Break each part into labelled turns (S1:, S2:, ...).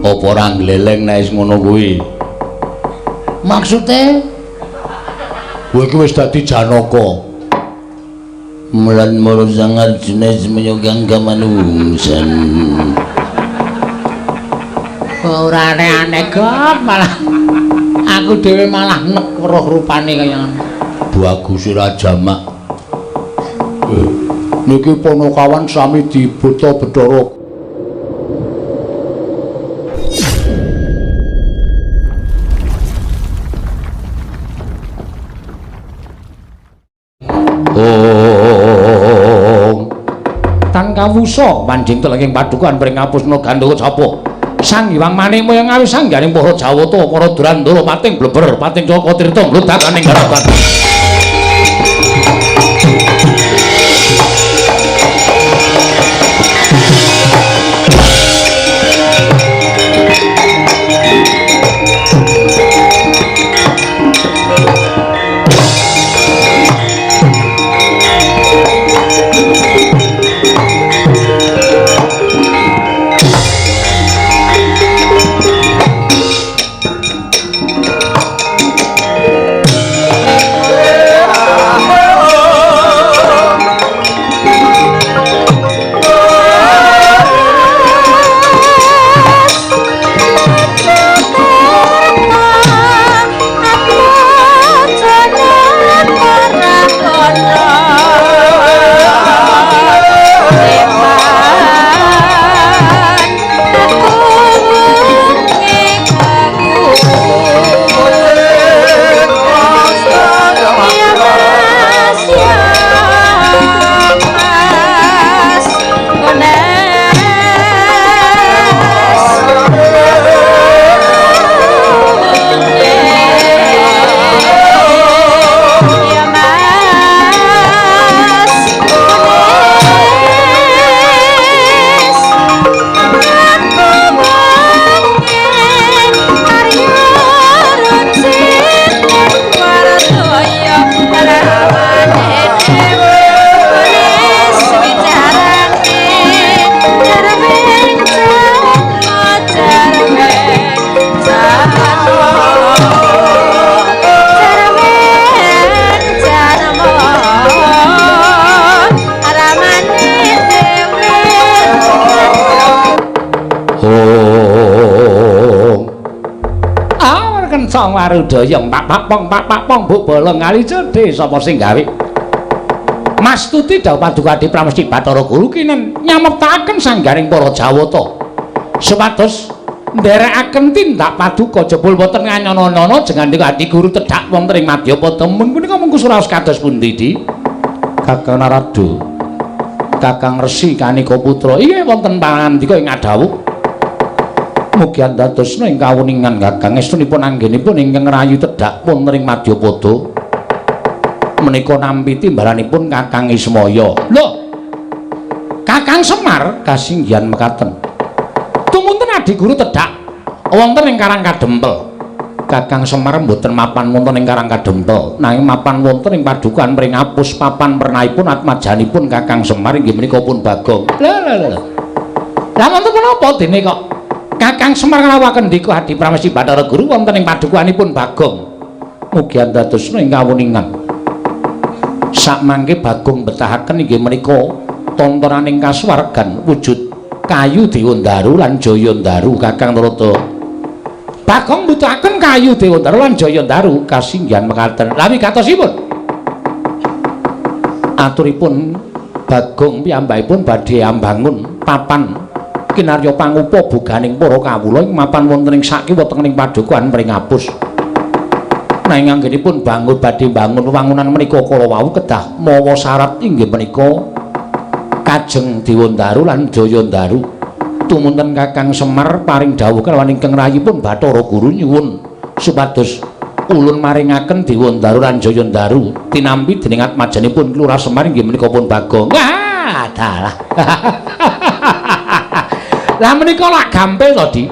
S1: Apa ora ngleleng nek wis ngono kuwi? Maksude kowe iki wis dadi Janaka. Mulan moro sangat jenis menyugang kamanungsan. Ora aneh-aneh kok, malah aku dhewe malah nek weruh rupane kaya ngono. Bagus ora jamak. Niki Ponokawan sami dibuta Bathara. Tan kawusa manjing telenging padukan pring ngapusna Gandhawa Japa. Sang Hyang Manikmaya ngawis sangganing para Jawata, para Durandara pating bleber, pating Caka Tirta mludakaning garapan. Warudaya pak pong pak pong buk bolong kali cedhe sapa sing gawe Mastuti dawuh paduka Adi Pramesti Bathara Guru kinen nyameptaken sanggaring para Jawata supados nderekaken tindak paduka jebul boten nganyana-nyana jengandika Adi Guru tedhak wonten ing Madyapada mun punika mungku suraos kados pundi Di Kakang Narada Kakang Resi Kanika Putra inggih wonten pangandika ing adhawuh mugi andadosna ing kawuningan Kakang estunipun anggenipun ingkang ngrayu tedhak wonten ing Madyapada menika nampi timbalanipun Kakang Ismaya. Lho, Kakang Semar kasinggihan mekaten. Tumunten Adi Guru tedhak wonten ing Karang Kadempel. Kakang Semar mboten mapan wonten ing Karang Kadempel, nanging mapan wonten ing padukan Pringapus papan pernahipun atmajanipun Kakang Semar inggih menika pun Bagong. Lho lho lho. Lah wonten menapa dene kok Kakang Semar nglawaken ndika Adi Pramesti Bathara Guru wonten ing padukuhanipun Bagong. Mugi andadosna ing kawuningan. Sakmangke Bagong betahaken inggih menika tontonaning kasuwargan wujud kayu Dewandaru lan Jayandaru Kakang Narada. Bagong mbutuhaken kayu Dewandaru lan Jayandaru kasinggihan mekaten. Lah wigatosipun aturipun Bagong piyambakipun badhe ambangun papan kinarya pangupa boganing para kawula ing mapan wonten ing sakiwa tengening padukuhan Pringapus. Nanging anggenipun bangun badhe bangun wewangunan menika kala wau kedah mawa syarat inggih menika Kajeng Dewandaru lan Jayandaru. Tumunten Kakang Semar paring dawuh kalawan ingkang rayipun Bathara Guru nyuwun supados ulun maringaken Dewandaru lan Jayandaru tinampi dening atmajanipun Lurah Semar inggih menika pun Bagong. Wah, dalah. Lah menika lak gampil to, Di.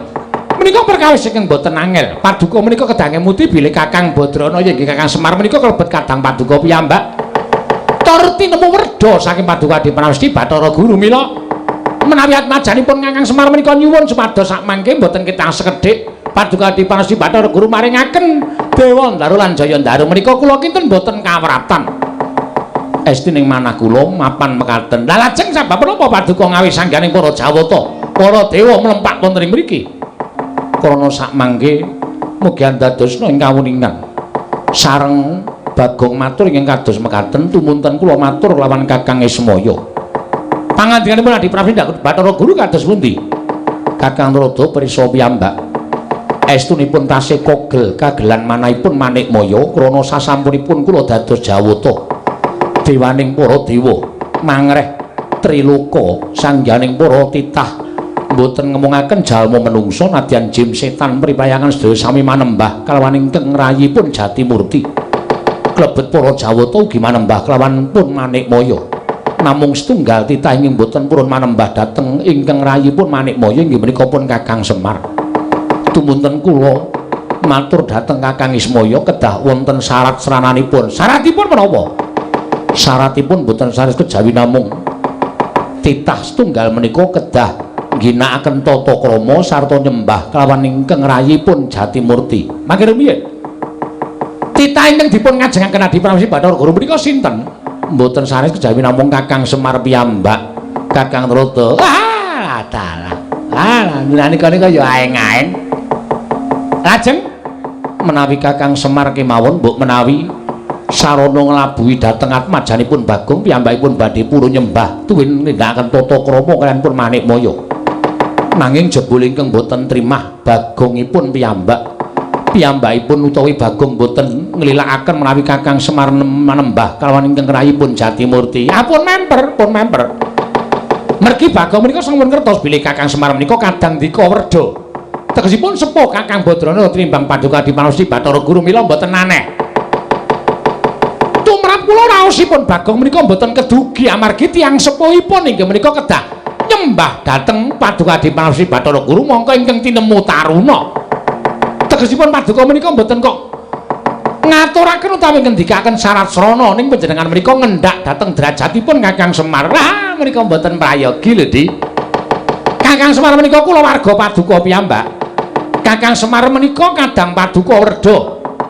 S1: Menika perkawis ingkang boten angel. Paduka menika kedah ngemuti bilih Kakang Badrana ya nggih Kakang Semar menika kalebet kadang paduka piyambak. Tur tinemu werda saking paduka Adi Pramesti Bathara Guru mila Menawi atmajanipun Kakang Semar menika nyuwun supados sakmangke mboten ketang sekedhik Paduka Adi Pramesti Bathara Guru maringaken Dewa Ndaru lan Jaya Ndaru menika kula kinten mboten kawratan. Esti ning manah kula mapan mekaten. Lah lajeng sabab menapa paduka ngawih sangganing para Jawata, para dewa mlempak wonten ing mriki? Krana sakmangke mugi andadosna ing kawuningan. Sareng Bagong matur ingkang kados mekaten tumunten kula matur lawan Kakang Ismaya. Pangandikanipun Adi Pramesti Bathara Guru kados pundi? Kakang Narada prisa piyambak. Estunipun tasih kogel kagelan manahipun Manikmaya krana sasampunipun kula dados Jawata. Dewaning para dewa mangreh triloka sangganing para titah mboten ngemungaken jalma menungsa nadyan jim setan pripayangan sedaya sami manembah kalawan ingkang rayipun Jatimurti. Klebet para Jawata ugi manembah kelawan pun Manikmaya. Namung setunggal titah ingkang mboten purun manembah dhateng ingkang rayipun Manikmaya inggih menika pun Kakang Semar. Tumunten kula matur dhateng Kakang Ismaya kedah wonten syarat srananipun. Syaratipun menapa? Syaratipun boten sanes kejawi namung titah setunggal menika kedah ngginakaken tata krama sarta nyembah kelawan ingkang rayipun Jatimurti. Mangke rumiyin titah ingkang dipun ngajengaken Adi Pramesti Bathara Guru menika sinten? Mboten sanes kejawi namung Kakang Semar piyambak. Kakang Narada. Ah, dalah. Ah, nika nika ya aeng-aeng. Lajeng menawi Kakang Semar kemawon mbok menawi sarana nglabuhi dhateng atmajanipun Bagong piyambakipun badhe purun nyembah tuwin nindakaken tata krama kaliyan pun Manikmaya. Nanging jebul ingkang boten trimah Bagongipun piyambak. Piyambakipun utawi Bagong boten nglilakaken menawi Kakang Semar manembah kalawan ingkang rayipun Jatimurti. Ah pun memper, pun memper. Mergi Bagong menika sampun ngertos bilih Kakang Semar menika kadang dika werda. Tegesipun sepuh Kakang Badrana tinimbang Paduka Adi Pramesti Bathara Guru mila mboten aneh. Tumrap kula raosipun Bagong menika mboten kedugi amargi tiyang sepuhipun inggih menika kedah nyembah dhateng Paduka Adi Pramesti Bathara Guru mongko ingkang tinemu taruna. Tegesipun paduka menika mboten kok ngaturaken utawi ngendikaken syarat srana ning panjenengan menika ngendak dhateng derajatipun Kakang Semar. Ah menika mboten prayogi lho, Dik. Kakang Semar menika kula warga paduka piyambak. Kakang Semar menika kadang paduka werda.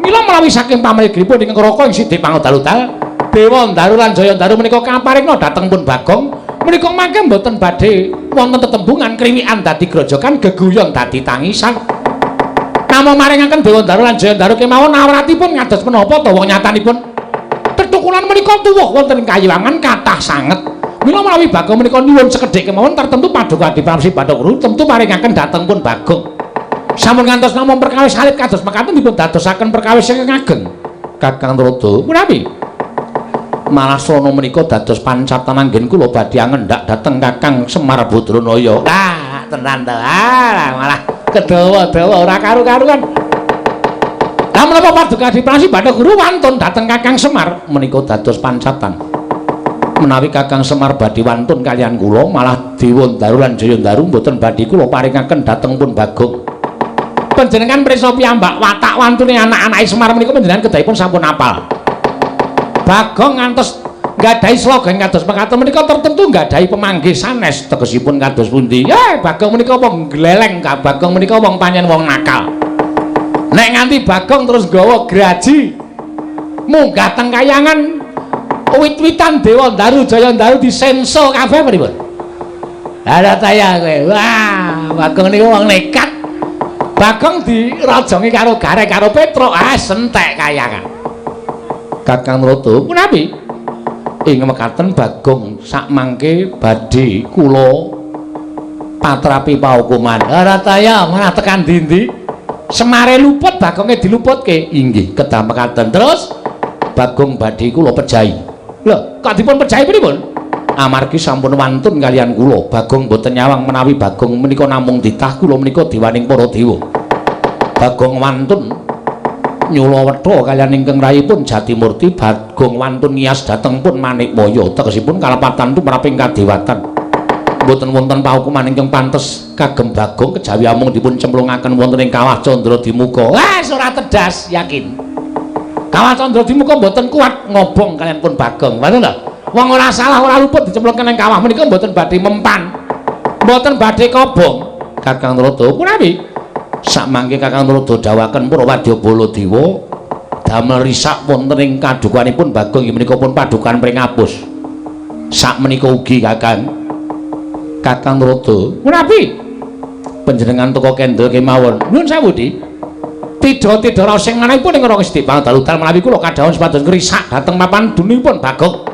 S1: Mila menawi saking pamrigipun ingkang Raka ing Sidik Pangodal-udal, Dewa Ndaru lan Jaya Ndaru menika kaparingna dhateng pun Bagong menika mangke mboten badhe wonten tetembungan kriwikan dadi grojogan geguyon dadi tangisan. Namung maringaken Dewa Ndaru lan Jaya Ndaru kemawon awratipun ngados menapa to wong nyatanipun tetukulan menika tuwuh wonten ing kayiwangan kathah sanget. Mila menawi Bagong menika nyuwun sekedhik kemawon tertentu Paduka Adi Pramesti Bathara Guru tentu paringaken dhateng pun Bagong. Sampun ngantos namung perkawis alit kados mekaten dipun dadosaken perkawis ingkang ageng. Kakang Narada, menawi malah srana menika dados pancatan anggen kula badhe angendak dhateng Kakang Semar Badranaya. Ah, tenan to. Ah, malah kedawa-dawa ora karu-karuan. Lah menapa Paduka Adi Pramesti Bathara Guru wantun dhateng Kakang Semar menika dados pancatan. Menawi Kakang Semar badhe wantun kaliyan kula malah Dewa Ndaru lan Jaya Ndaru mboten badhe kula paringaken dhateng pun Bagong. Panjenengan prisa piyambak watak wantune anak-anake Semar menika panjenengan kedahipun sampun apal. Bagong ngantos nggadahi slogan kados mekaten menika tertentu nggadahi pemanggih sanes tegesipun kados pundi? Eh Bagong menika wong gleleng, Bagong menika wong pancen wong nakal. Nek nganti Bagong terus nggawa graji munggah teng kayangan wit-witan Dewa Ndaru Jaya Ndaru disenso kabeh pripun? Lah ta ya kowe. Wah, Bagong niku wong nekat. Bagong dirajongi karo Gareng karo Petruk, ah sentek kayangan. Kakang Narada, punapi? Ing mekaten Bagong sakmangke badhe kula patrapi paukuman. Ora ta ya, malah tekan ndi-ndi. Semare luput Bagonge diluputke. Inggih, kedah mekaten. Terus Bagong badhe kula pejahi. Lho, kok dipun pejahi pripun? Amargi sampun wantun kaliyan kula. Bagong mboten nyawang menawi Bagong menika namung ditah kula menika dewaning para dewa. Bagong wantun nyula wetha kaliyan ingkang rayipun Jatimurti. Bagong wantun ngiyas dhateng pun Manikmaya. Tegesipun kalepatan tumraping kadewatan. Mboten wonten paukuman ingkang pantes kagem Bagong kejawi amung dipun cemplungaken wonten ing kawah Candra Dimuka. Wah, ora tedas, yakin. Kawah Candra Dimuka mboten kuat ngobong kaliyan pun Bagong. Ngoten lho. Wong ora salah ora luput dicemplungke ning kawah menika mboten badhe mempan. Mboten badhe kobong. Kakang Tuladha punawi? Samangke Kakang Tuladha dawuhaken para wadya Baladewa damel risak wonten ing kadukuhanipun Bagong inggih menika pun padukuhan Pringapus. Sakmenika ugi Kakang. Kakang Tuladha punawi? Panjenengan teka kendel kemawon. Nyuwun sewu, Dik. Tidha-tidha raos sing manahipun ing Raka Sithik Pangdaludan menawi kula kadhawuhan supados ngrisak dhateng papan dunipun Bagong.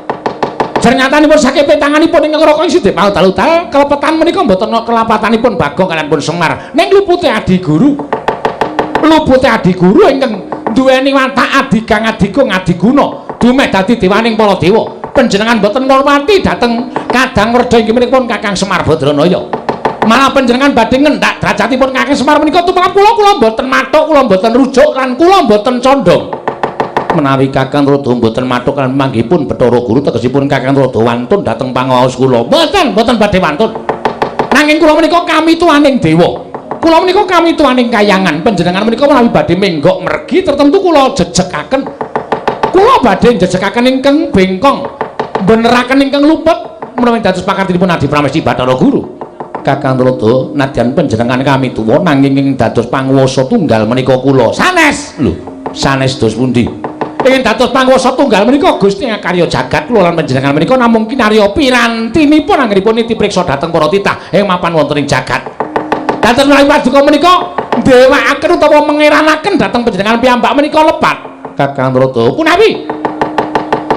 S1: Jernyatanipun saking petanganipun ing Raka Sithik Pangdaludan kelepetan menika mboten kelapatanipun Bagong kaliyan pun Semar ning lupute adi guru. Lupute adi guru ingkang duweni watak adigang adigung adiguna dumeh dadi dewaning para dewa. Panjenengan mboten ngurmati dhateng Kadang Werda inggih menika pun Kakang Semar Badranaya. Malah panjenengan badhe ngendak derajatipun Kakang Semar menika tumrap kula, kula mboten mathuk, kula mboten rujuk lan kula mboten condong. Menawi Kakang Tuladha mboten mathuk lan manggihipun Bathara Guru tegesipun Kakang Tuladha wantun dhateng pangaos kula. Mboten, mboten badhe wantun. Nanging kula menika kami tuaning dewa. Kula menika kami tuaning kayangan. Panjenengan menika menawi badhe menggok mergi tertentu kula jejekaken. Kula badhe njejekaken ingkang bengkong, beneraken ingkang luput menawi dados pakartinipun Adi Pramesti Bathara Guru. Kakang Tuladha nadyan panjenengan kami tuwa nanging ing dados panguwasa tunggal menika kula sanes. Lho, sanes dos pundi? Ing dados panguwasa tunggal menika Gusti ngakarya jagat kula lan panjenengan menika namung kinarya pirantinipun anggenipun niti priksa dhateng para titah ing mapan wonten ing jagat. Dados menawi paduka menika ndewakaken utawa mengeranaken dhateng panjenengan piyambak menika lepat. Kakang Tuladha punawi?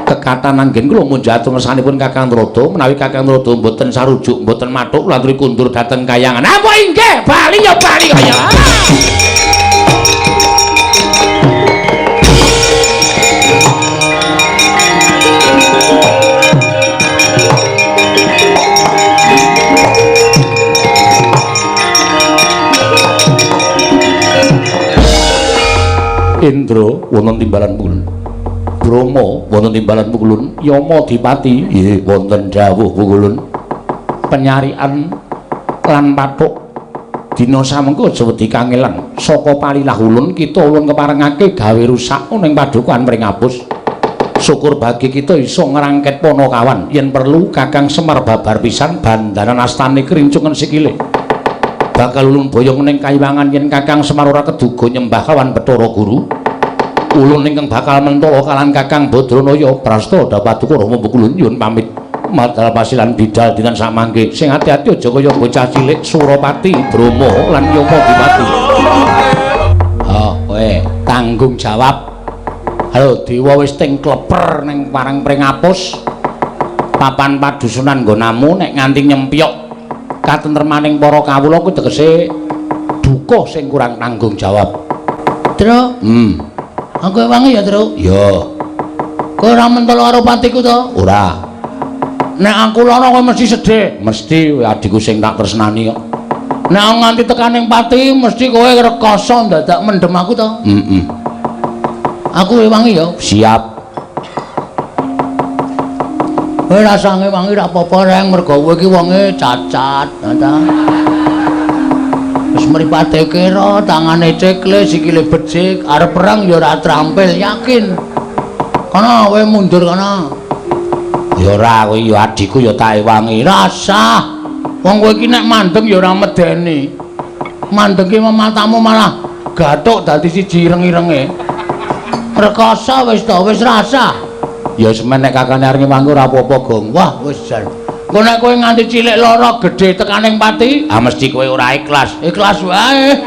S1: Kekatan anggen kula munjat ngersanipun Kakang Tuladha menawi Kakang Tuladha mboten sarujuk mboten mathuk kula aturi kundur dhateng kayangan. Apa inggih bali ya bali kaya. Indra wonten timbalan pulun. Brahma wonten timbalan pukulun, Yama Dipati nggih wonten dawuh pukulun. Penyarian lan pathuk dina samengko aja wedi kangelan. Saka palilah ulun kita ulun keparengake gawe rusak ning padukuhan Pringapus. Syukur bagi kita iso ngrangket Panakawan yen perlu Kakang Semar babar pisan bandanan astane krincungen sikile. Bakal ulun boyong ning kayiwangan yen Kakang Semar ora keduga nyembah kawan Bathara Guru. Ulun ingkang bakal mentala kalan Kakang Badranaya prasta dapaduka Rama Pukulun nyuwun pamit madal pasilan bidal dinten samangke sing ati-ati aja kaya bocah cilik Surapati Brahma lan Yama Dipati. Ha kowe tanggung jawab. Halo dewa wis ting kleper ning parang Pringapus papan padusunan nggonamu nek nganti nyempyok katentremaning para kawula kuwi tegese duka sing kurang tanggung jawab.
S2: Truk. Aku ewangi ya, Truk.
S1: Iya.
S2: Kowe ora mentolo karo patiku to?
S1: Ora. Nek aku lara kowe mesti sedih. Mesti adikku sing tak tresnani kok.
S2: Nek aku nganti tekan ning pati mesti kowe rekoso ndadak mendem aku to?
S1: Heeh.
S2: Aku ewangi ya.
S1: Siap.
S2: Kowe rasah ngewangi ra apa-apa reng mergo kowe iki wonge cacat, ta. Wis mripate kira, tangane cekle, sikile becik, arep perang ya ora trampil, yakin. Kono kowe mundur kono.
S1: Ya ora kowe ya adikku ya tak ewangi.
S2: Rasah. Wong kowe iki nek mandeng ya ora medeni. Mandeng ki matamu malah gathuk dadi siji ireng-irenge. Rekoso wis to, wis rasah.
S1: Ya semen nek kakane arep ngewangi ora apa-apa, Gong.
S2: Wah, wis jan. Engko nek kowe nganti cilik lara gedhe tekaning pati,
S1: ah mesti kowe ora ikhlas.
S2: Ikhlas wae.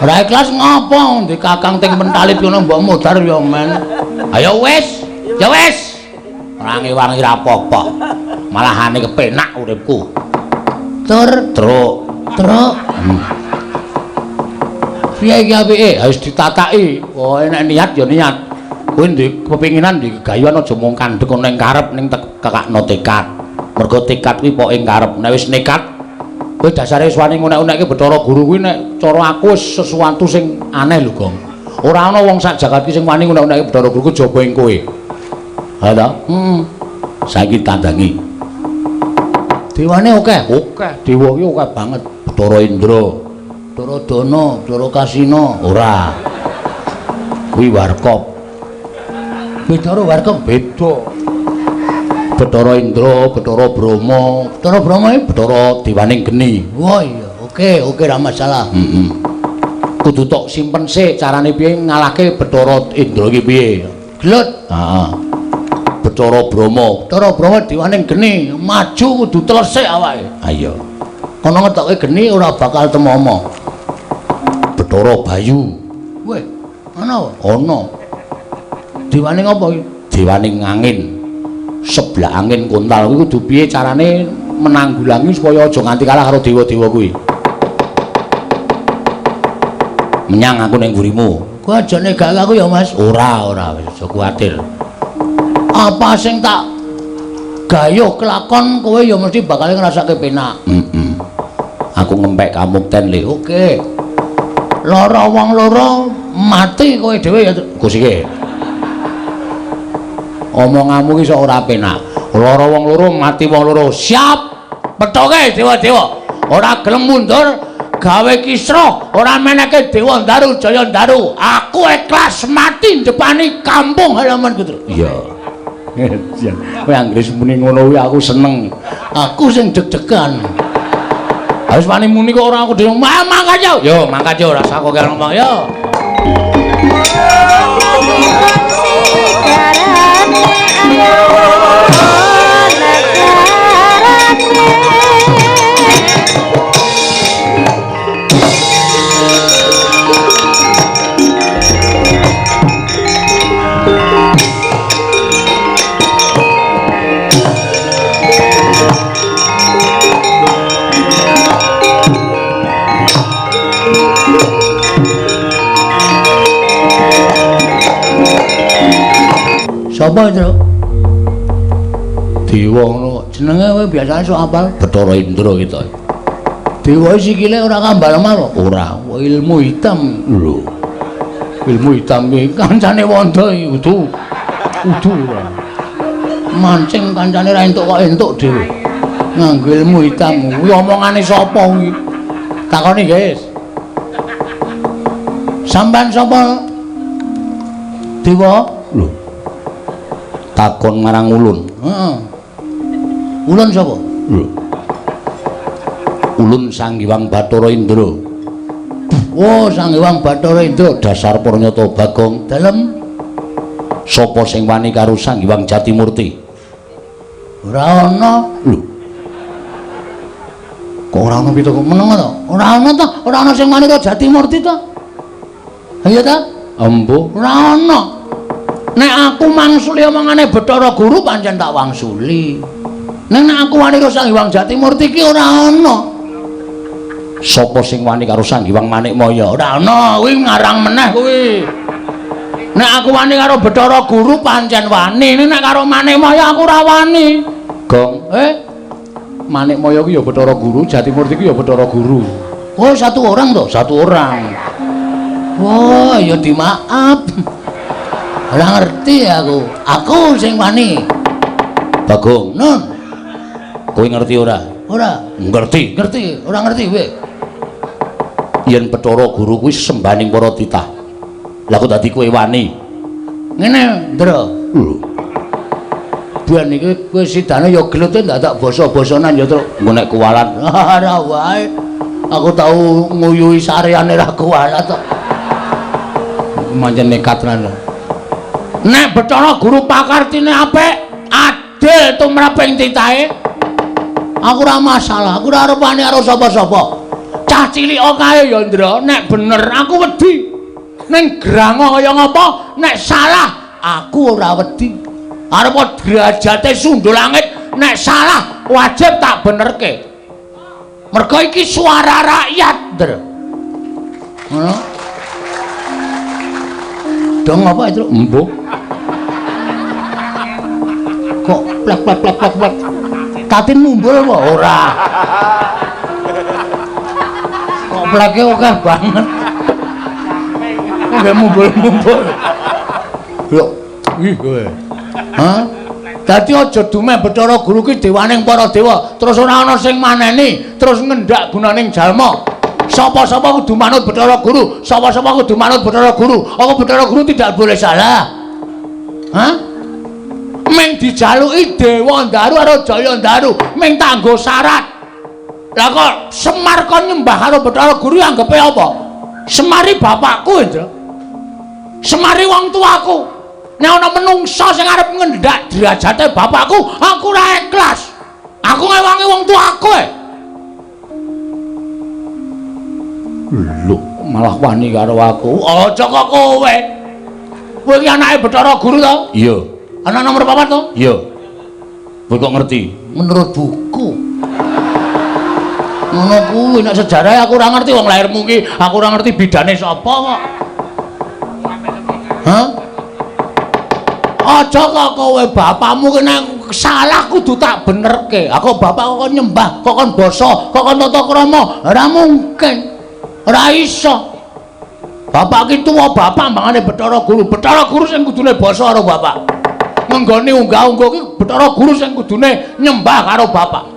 S2: Ora ikhlas ngopo? Ndi kakang ting mentalit ngono mbok modar ya men.
S1: Ayo wis, ya wis. Ora ngewangi ra apa-apa. Malahane kepenak uripku.
S2: Tur,
S1: truk,
S2: truk.
S1: Piye iki apike? Harus ditataki. Pokoke nek niat ya niat. Kowe ndek kepinginan ndek gayuan aja mung kandhek ana ing karep ning tekakno tekad. Mergo tekad kuwi pokoke ing karep. Nek wis nekat kowe dasare wis wani ngunek-unekke Bathara Guru kuwi nek cara aku wis sesuatu sing aneh lho, Gong. Ora ana wong sak jagat iki sing wani ngunek-unekke Bathara Guru kejaba ing kowe. Ha ta?
S2: Heeh.
S1: Saiki tandangi.
S2: Dewane akeh.
S1: Akeh, dewa iki akeh banget. Bathara Indra,
S2: Bathara Dana, Bathara Kasina.
S1: Ora. Kuwi warkop.
S2: Beda karo warkop?
S1: Beda. Bathara Indra, Bathara Brahma.
S2: Bathara Brahma iki
S1: Bathara dewaning geni.
S2: Wah iya, oke, oke ra masalah.
S1: Heeh. Kudu tok simpen sik carane piye ngalahke Bathara Indra iki piye.
S2: Gelut.
S1: Heeh. Bathara Brahma,
S2: Bathara Brahma dewaning geni, maju kudu telesik awake.
S1: Ha iya.
S2: Kono ngetoke geni ora bakal temomo.
S1: Bathara Bayu.
S2: Weh, ana apa?
S1: Ana.
S2: Dewaning apa iki?
S1: Dewaning angin. Sebelah angin kontal kuwi kudu piye carane menanggulangi supaya aja nganti kalah karo dewa-dewa kuwi. Menyang aku ning mburimu.
S2: Kowe aja negake aku ya, Mas.
S1: Ora, ora, wis aja kuwatir.
S2: Apa sing tak gayuh kelakon kowe ya mesti bakal ngrasake penak.
S1: Heeh. Aku ngempek kamukten le.
S2: Oke. Lara wong loro mati kowe dhewe ya
S1: Kusike. Omonganmu ki sok ora penak. Lara wong loro mati wong loro.
S2: Siap. Pethoke dewa-dewa. Ora gelem mundur gawe kisruh, ora meneke Dewa Ndaru Jaya Ndaru. Aku ikhlas mati ndepani kampung halaman Putra.
S1: Iya. Kowe anggere muni ngono kuwi aku seneng.
S2: Aku sing deg-degan.
S1: Wis wani muni kok ora aku dhewe. Mangkat yo. Yo, mangkat yo rasa kok ngomong yo.
S2: Sapa itu?
S1: Dewa ngono
S2: jenenge kowe biasane sok apal?
S1: Bathara Indra kita.
S2: Dewa sikile ora kambal lemah kok?
S1: Ora,
S2: ilmu hitam.
S1: Lho. Ilmu hitam iki
S2: kancane wondo iki udu. Udu ora. Mancing kancane ra entuk kok entuk dhewe. Nganggo ilmu hitam.
S1: Kuwi omongane sapa kuwi?
S2: Takoni, guys. Sampean sapa? Dewa?
S1: Lho. Takon marang ulun.
S2: Heeh. Ulun sapa?
S1: Lho. Ulun Sang Hyang Bathara Indra.
S2: Oh, Sang Hyang Bathara Indra
S1: dasar pranyata Bagong.
S2: Dalem
S1: sapa sing wani karo Sang Hyang Jatimurti?
S2: Ora ana.
S1: Lho. Kok ora ana pitu kok
S2: meneng to? Ora ana to, ora ana sing wani karo Jatimurti to. Ha iya ta?
S1: Embuh,
S2: ora ana. Nek aku mangsuli omongane Bathara Guru pancen tak wangsuli. Ning nek aku wani karo Sang Hyang Jatimurti ki ora ana.
S1: Sapa sing wani karo Sang Hyang Manikmaya?
S2: Ora ana, kuwi ngarang meneh kuwi. Nek aku wani karo Bathara Guru pancen wani, ning nek karo Manikmaya aku ora wani.
S1: Gong, Manikmaya ki ya Bathara Guru, Jatimurti ki ya Bathara Guru.
S2: Oh, satu orang to?
S1: Satu orang.
S2: Wah, ya dimaaf. Ora ngerti aku. Aku sing wani.
S1: Bagong,
S2: Nun.
S1: Kowe ngerti ora?
S2: Ora.
S1: Ngerti.
S2: Ngerti, ora ngerti kowe.
S1: Yen Bathara Guru kuwi sembaning para titah. Lah kok dadi kowe wani?
S2: Ngene, Ndra.
S1: Lho.
S2: Ben iki kowe sidane ya gelute ndak basa-basanan ya, Truk.
S1: Engko nek kuwalat
S2: ora wae. Aku tau nguyuhi sareane ra kuwalat kok.
S1: Mancen nekat tenan.
S2: Nek Bathara Guru pakartine apik, adil tumraping titahe. Aku ora masalah, aku ora arep wani karo sapa-sapa. Cah cilik kae ya, Ndra, nek bener aku wedi. Ning grango kaya ngapa, nek salah aku ora wedi. Arep derajate sundul langit, nek salah wajib tak benerke. Mergo iki suara rakyat, Ndra. Ngono. Dong apa itu?
S1: Embuh.
S2: Kok plek plek plek plek plek. Tatin mumbul apa? Ora. Kok pleke akeh banget. Kok gak mumbul-mumbul. Yo, ih kowe. Hah? Dadi aja dumeh Bathara Guru ki dewaning para dewa, terus ora ana sing maneni, terus ngendak gunaning jalma. Sapa-sapa kudu manut Bathara Guru, sapa-sapa kudu manut Bathara Guru. Apa Bathara Guru tidak boleh salah? Hah? Ming dijaluki Dewa Ndaru karo Jaya Ndaru, ming tanggo syarat. Lah kok Semar kon nyembah karo Bathara Guru anggepe apa? Semari bapakku, Indra. Semari wong tuaku. Nek ana menungsa sing arep ngendak derajate bapakku, aku ora ikhlas. Aku ngewangi wong tuaku e. Lho, malah wani karo aku. Aja kok kowe. Kowe iki anake Bathara Guru to?
S1: Iya.
S2: Anak nomor 4 to?
S1: Iya. Kowe kok ngerti?
S2: Menurut buku. Ngono kuwi nek sejarah aku ora ngerti wong lahirmu ki, aku ora ngerti bidane sapa kok. Hah? Aja kok kowe bapakmu ki nek salah kudu tak benerke. Aku bapak kok nyembah, kok kon basa, kok kon tata krama, ora mungkin. Ora iso. Bapak ki tuwa bapak mangane Bathara Guru. Bathara Guru sing kudune basa karo bapak. Ngenggone unggah-ungguh ki Bathara Guru sing kudune nyembah karo bapak.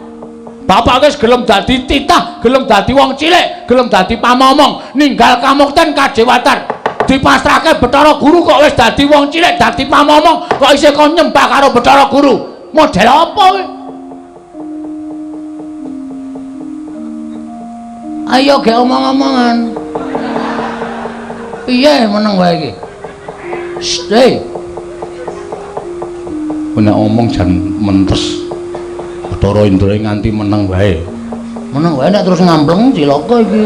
S2: Bapak wis gelem dadi titah, gelem dadi wong cilik, gelem dadi pamomong, ninggal kamukten kajewatan. Dipasrahke Bathara Guru kok wis dadi wong cilik, dadi pamomong, kok isih kon nyembah karo Bathara Guru. Model apa kowe? Ayo ge omong-omongan. Piye meneng wae iki? Shh,
S1: Nek omong jan mentes. Bathara Indra nganti meneng wae.
S2: Meneng wae nek terus ngambleng cilaka iki.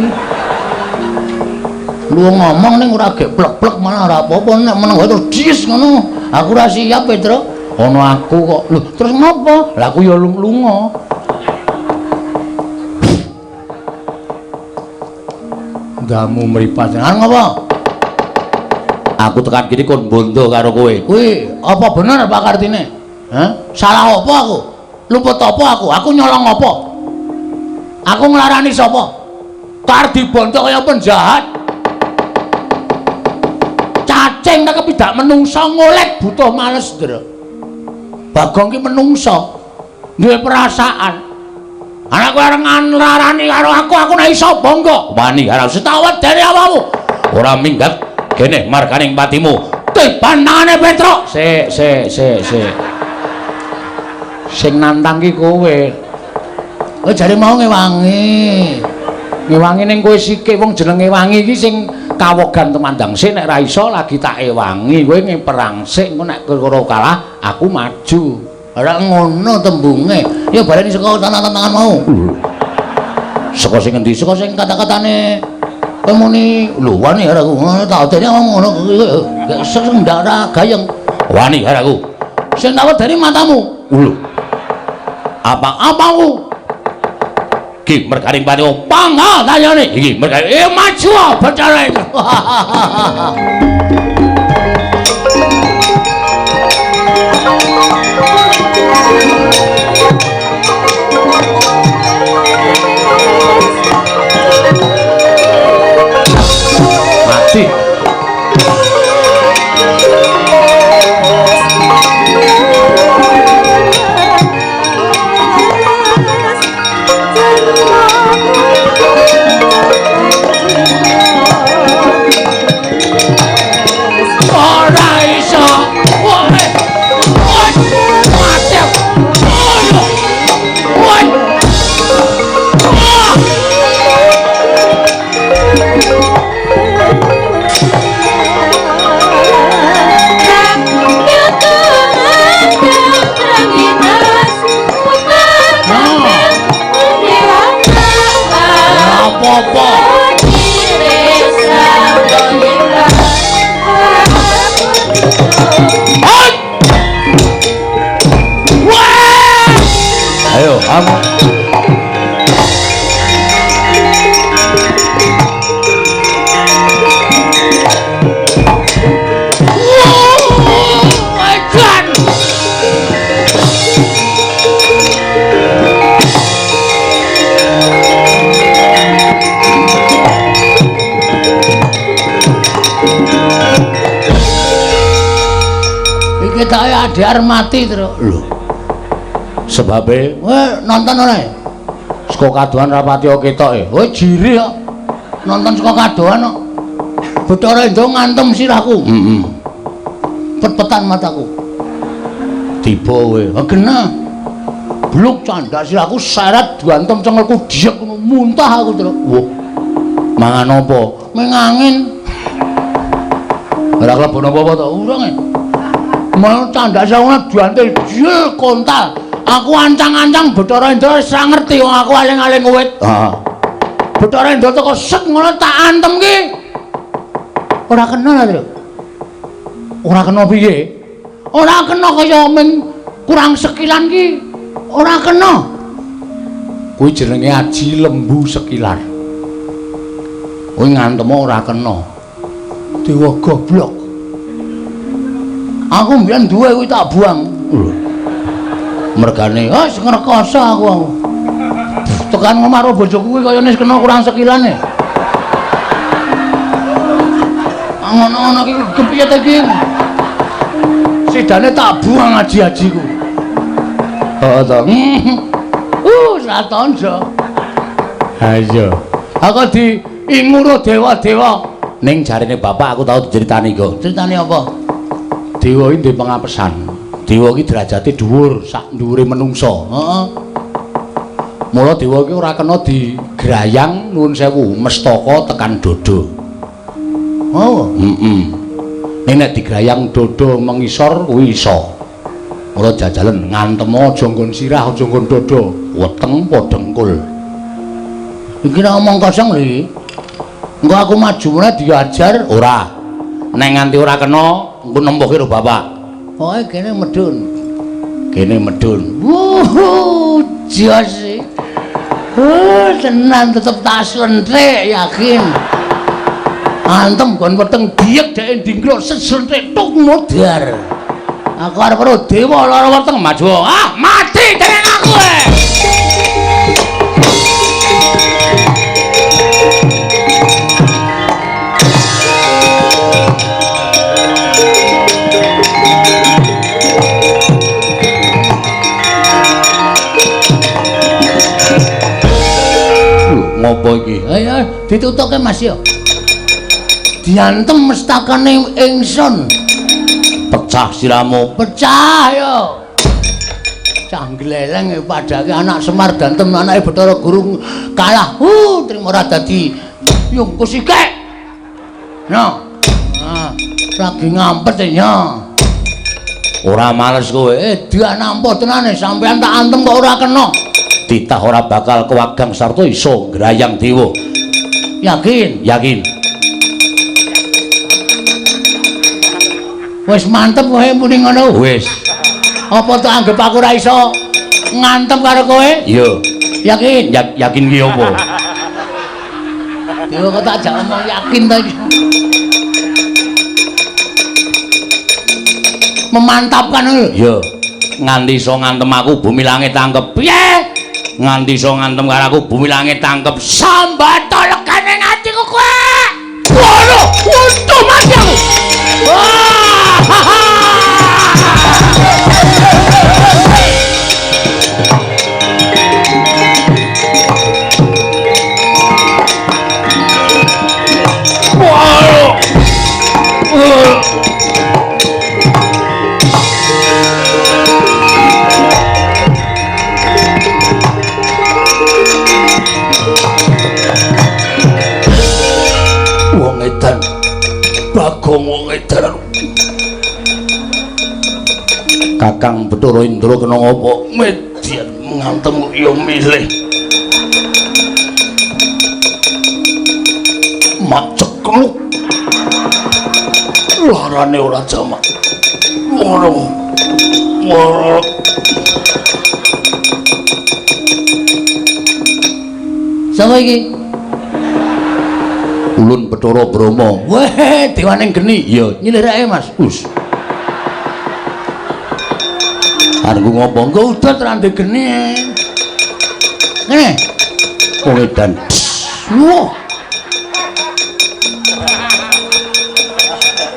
S2: Lu ngomong ning ora gek plek-plek malah ora apa-apa, nek meneng wae terus dies ngono. Aku ora siap, Petro.
S1: Ana aku kok.
S2: Lho, terus ngopo?
S1: Lah aku ya lunga. Ndamu mripat.
S2: Lah ngopo?
S1: Aku tekan kene kon bondo karo kowe.
S2: Kuwi apa bener Pak Kartine? Hah? Salah apa aku? Luput apa aku? Aku nyolong apa? Aku nglarani sapa? Kar dibondo kaya penjahat. Cacing tak kepidak menungsa ngolek butuh males, Ndra. Bagong ki menungsa duwe perasaan. Anakku arep nglarani karo aku, aku nek iso bangga.
S1: Wani karo
S2: setawet dari awakmu.
S1: Ora minggat kene marganing patimu.
S2: Tiban tangane Petruk.
S1: Sik sik sik sik. Sing nantang ki kowe.
S2: Kowe jare mau ngewangi.
S1: Ngewangi ning kowe sikik wong jeneng ngewangi iki sing kawogan temandang sik nek ra iso lagi tak ewangi. Kowe ngeperang sik engko nek kira kalah aku maju.
S2: Ora ngono tembunge. Ya baleni saka tangan-tangan mau.
S1: Saka sing endi?
S2: Saka sing kata-katane kowe muni lho wani karo aku. Ngono ta dene ngomong ngono sing ndak ora gayeng.
S1: Wani karo aku.
S2: Sing tak wedeni matamu.
S1: Lho.
S2: Apa-apamu?
S1: Ki mergaring patimu.
S2: Pangga tanyane.
S1: Iki mergaring.
S2: Maju Bathara itu.
S1: Mati.
S2: Ora iso. Woi. Mati. Woi. Apa-apa.
S1: Ayo, kamu.
S2: Iki tak adhar mati terus.
S1: Lho. Sebabe
S2: kowe nonton ora?
S1: Saka kadohan rapati ketok e.
S2: Kowe jiri kok. Nonton saka kadohan kok. Bathara Indra ngantem sirahku.
S1: Heeh.
S2: Pet-petan mataku. Tiba kowe. Ha genah. Bluk candak sirahku seret diantem cengelku diek ngono muntah aku terus. Wah. Mangan apa? Meng angin. Ora klebon apa-apa to? Urung e. Mau candak sirahku diantil jel kontal. Aku ancang-ancang Bathara Indra wis ora ngerti wong aku aling-aling wit. Heeh. Bathara Indra teko set ngono tak antem ki. Ora kena ta, Tru? Ora kena piye? Ora kena kaya men kurang sekilan ki. Ora kena. Kuwi jenenge aji lembu sekilar. Kuwi ngantem ora kena. Dewa goblok. Aku mbiyen duwe kuwi tak buang. Lho. Mergane, wis ngrekoso aku. Tekan ngomah karo bojoku kuwi kaya wis kena kurang sekilane. Ngono-ngono iki kepiye ta iki? Sidane tak buang aji-ajiku. Heeh to. Satonjo. Ha iya. Aku diinguru dewa-dewa.
S1: Ning jarene bapak aku tau diceritani kok.
S2: Critane apa?
S1: Dewa iki duwe pengapesan. Dewa iki derajate dhuwur sak dhuwure menungsa.
S2: Heeh.
S1: Mula dewa iki ora kena digrayang nuwun sewu mestaka tekan dodo.
S2: Oh.
S1: Heeh. Ning nek digrayang dodo mengisor kuwi iso. Mula jajalen ngantem aja nggon sirah aja nggon dodo, weteng apa dengkul.
S2: Iki ora omong kosong lho iki. Engko aku maju meneh diajar
S1: ora. Nek nganti ora kena engko nempuhke karo bapak.
S2: Pokoke kene medun.
S1: Kene medun.
S2: Wuh, jos. Tenan tetep tak slenthik yakin. Antem gon weteng diek dhek ndingkluk seslenthik tuk modar. Aku arep karo dewa lara weteng
S1: maju. Ah, mati dening aku. Ngopo iki?
S2: Ayo ditutuke Mas yo. Diantem mestakane ingsun.
S1: Pecah siramu.
S2: Pecah yo. Cah gleleng padake anak Semar dantem anake Bathara Guru kalah. Trimo ora dadi yungkus iki. No. Ah, lagi ngampet ya.
S1: Ora males kowe.
S2: Dia nampa tenane sampean tak antem kok ora kena.
S1: Titah ora bakal kewagang sarta iso ngrayang dewa.
S2: Yakin?
S1: Yakin.
S2: Wis mantep kowe muni ngono.
S1: Wis.
S2: Apa tak anggap aku ora iso ngantem karo kowe?
S1: Iya.
S2: Yakin?
S1: Yakin ki apa?
S2: Dewa kok tak jak omong yakin ta iki. Memantapkan lho.
S1: Iya. Nganti iso ngantem aku bumi langit tangkep.
S2: Piye?
S1: Nganti iso ngantem karo aku bumi langit tangkep.
S2: Sambato legane atiku kowe. Waduh, untung mati aku. Wah!
S1: Wong edan. Bagong wong edan. Kakang Bathara Indra kena ngopo? Median ngantem ya milih. Mak cekluk. Larane ora jamak. Ngono. Ngono.
S2: Sapa iki?
S1: Ulun Bathara Brahma.
S2: Weh, dewane geni.
S1: Iya,
S2: nyilirake Mas.
S1: Us. Arep ngopo?
S2: Engko udut ra ndek geni. Ngene.
S1: Wong edan.
S2: Wah.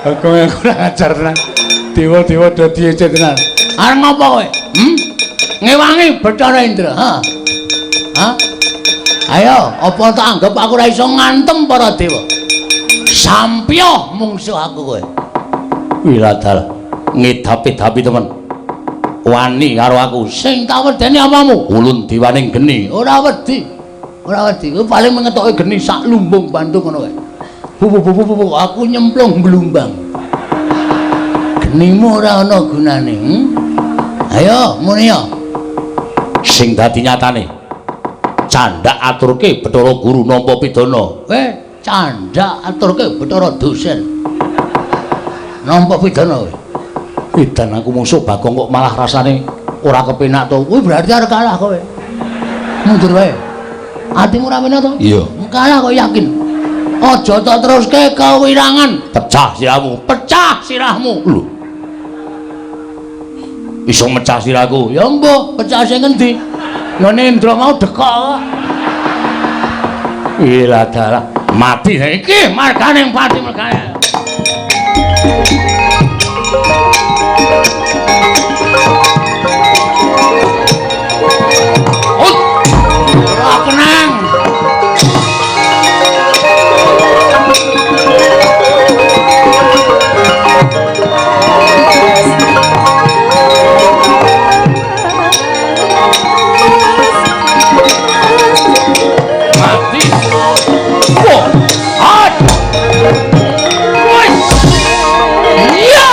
S1: Aku kurang ajar tenan. Dewa-dewa do diece tenan.
S2: Arep ngopo kowe? Ngewangi Bathara Indra, ha? Ha? Ayo, apa tak anggap aku ora iso ngantem para dewa? Sampyo mungsuh aku kowe.
S1: Wiladal ngedapi-dapi temen.
S2: Wani karo aku. Sing tak wedeni apamu? Ulun diwaning geni. Ora wedi. Ora wedi. Kowe paling mengetoke geni sak lumbung Bandung ngono kae. Bu bu bu bu aku nyemplung blumbang. Genimu ora ana gunane. Ayo muni ya. Sing dadi nyatane. Candhak aturke Bathara Guru nampa pidana. Candhak aturke Bathara dosen. Nampa pidana kowe. Edan aku mungsuh Bagong kok malah rasane ora kepenak to. Kuwi berarti arep kalah kowe. Mundur wae. Atimu ora penak to? Iya. Kalah kok yakin. Aja tok teruske kewirangan. Pecah sirahmu. Pecah sirahmu. Lho. Iso mecah sirahku. Ya mbuh, pecah sing ngendi? Ngene Indra mau dekok kok. Ilah dalah. Mati iki marganing pati mergane. Ora kenang. Mati. Wah. Aduh. Wes. Ya.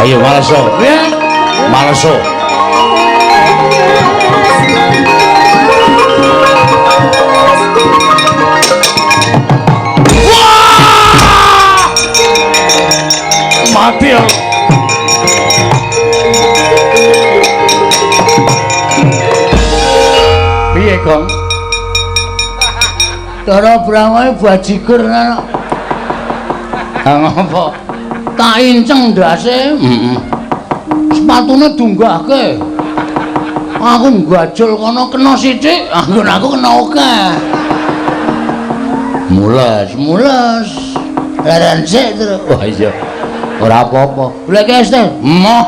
S2: Ayo maleso. Maleso. Wah! Mati aku. Piye, Gong? Cara Brahma bajigur ngono. Ha ngopo? Tak inceng ndase. Heeh. Sepatune dunggahke. Aku nggajul kono kena sithik, anggon aku kena akeh. Mules, mules. Leren sik terus. Wah iya. Ora apa-apa. Golek es teh. Emoh.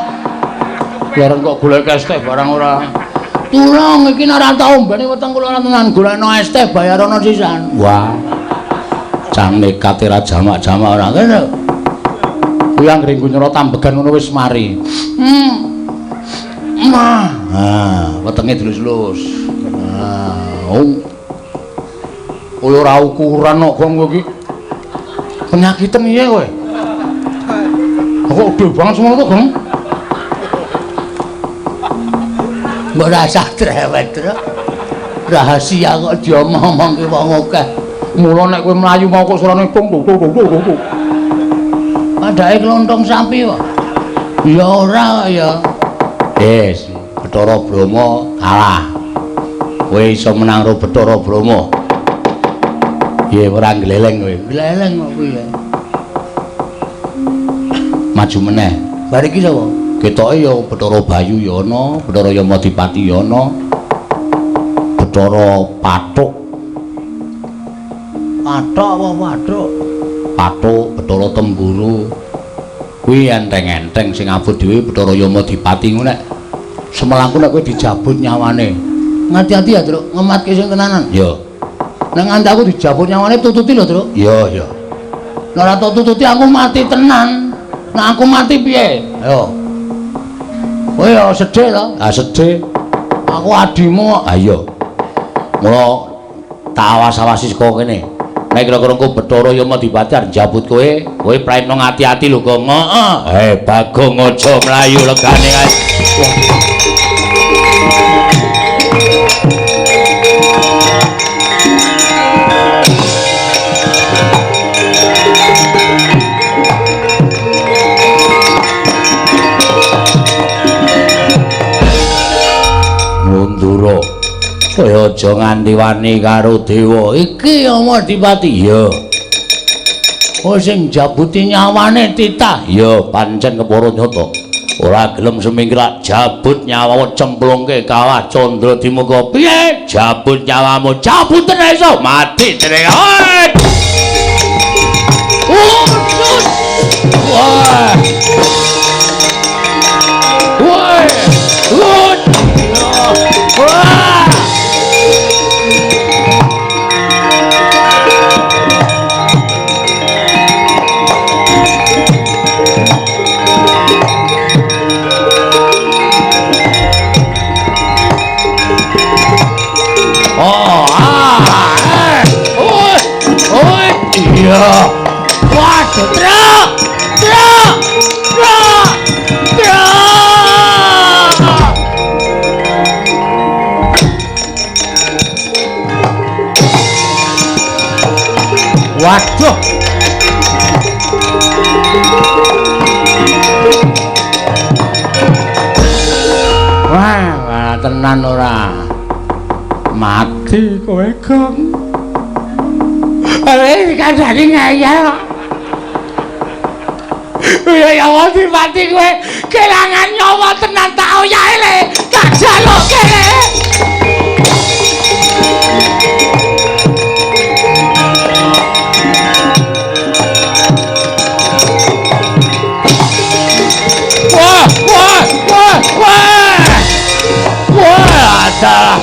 S2: Leren kok golek es teh barang ora. Tulung iki nek ora tau ombene weteng kula ora tenan golekno es teh bayarono sisan. Wah. Cang nekat ora jamak-jamak ora kene. Kuwi anggere nggo nyerot ambegan ngono wis mari. Mah. Ah, wetenge dilus-lus. Ah, oh. Kowe ora ukuran kok Gong kowe iki. Penyakiten piye kowe? Kok gede banget semono to, Gong? Mbok rasah drewet, Truk. Rahasia kok diomong-omongke wong akeh. Mula nek kowe mlayu mau kok suarane tung tung tung tung tung. Padake klontong sapi kok. Ya ora ya. Wis, Bathara Brahma kalah. Kowe iso menang karo Bathara Brahma. Piye ora gleleng kowe? Gleleng kok piye? Maju meneh. Bar iki sapa? Ketoke ya Bathara Bayu ya ana, Bathara Yamadipati ya ana. Bathara Pathuk. Pathuk apa Pathuk? Pathuk Bathara Temburu. Kuwi enteng-enteng sing abot dhewe Bathara Yamadipati ngono nek semelangku nek kowe dijabut nyawane. Ngati-ati ya, Truk, ngematke sing tenanan. Iya. Nek nganti aku dijabut nyawane tututi lho, Truk. Iya, iya. Nek ora tok tututi aku mati tenan. Nek aku mati piye? Ayo. Kowe ya sedih to? Ah sedih. Aku adimu kok. Ha iya. Mula tak awas-awasi saka kene. Nek kira-kira engko Bathara Yamadipati arep njabut kowe, kowe praipno ngati-ati lho, Gong. Heeh. Eh, Bagong aja mlayu legane kae. Wah. Mundura. Kowe aja nganti wani karo dewa. Iki Yamadipati. Iya. Kowe sing njabuti nyawane titah. Iya, pancen kepara nyata. Ora gelem semingkir jabut nyawa cemplungke kawah Candra Dimuka. Piye? Jabut nyawamu. Jabuten iso mati jenenge. Usus. Wah. Woi. Woi. Wah. Oh, ah, eh. Oi. Oi, iya. Waduh, truk. Truk. Truk. Truk. Waduh. Wah, wah tenan ora. Mati kowe, Gong. Ale dikandani ngeyel kok. Ya ya mati kowe kelangan nyawa tenan tak oyahe le. Tak jaluke le. Wah, wah, wah, wah. Wah, ada.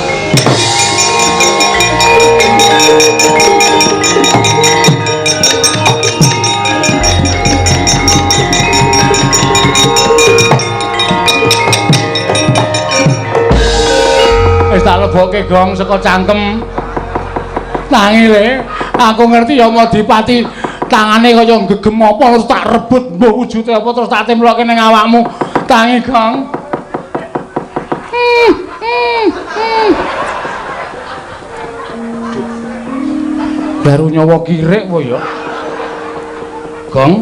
S2: Wis tak lebokke gong saka cangkem. Tangi le, aku ngerti ya Madipati tangane kaya gegem apa terus tak rebut mbuh wujude apa terus tak temploke ning awakmu. Tangi gong. Baru nyawa kirik apa ya? Gong.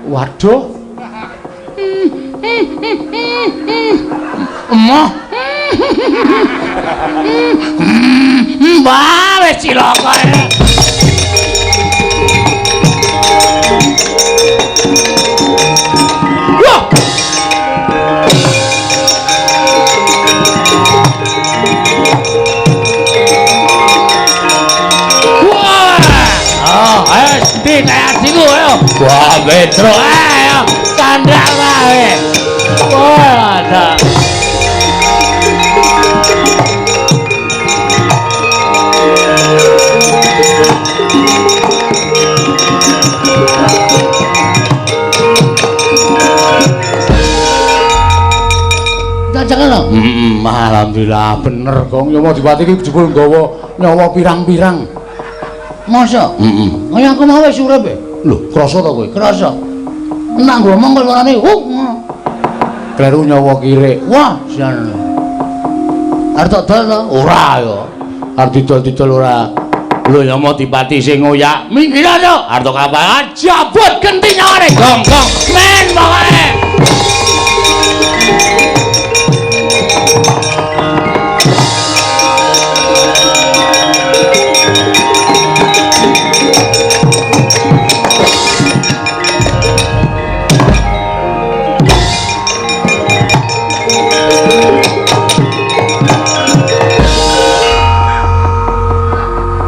S2: Waduh. Emoh. Wah, wis cilaka. Wah. Wah. Oh, ayo ndi adikku ayo. Wah, Petro ayo candhak wae. Wah, ada. Jangan. Alhamdulillah bener Gong. Ya Madipati iki jebul nggawa nyawa pirang-pirang. Masa? Heeh. Kaya aku mau wis urip e. Lho, krasa to kowe? Krasa. Nek ngomong kok suarane, Kleru nyawa kirik. Wah, jan. Arep tak dol to? Ora ya. Arep didol-didol ora. Lho ya Madipati sing ngoyak. Minggir to. Arep kapal jabut genti nyawane. Gong, gong. Men pokoke.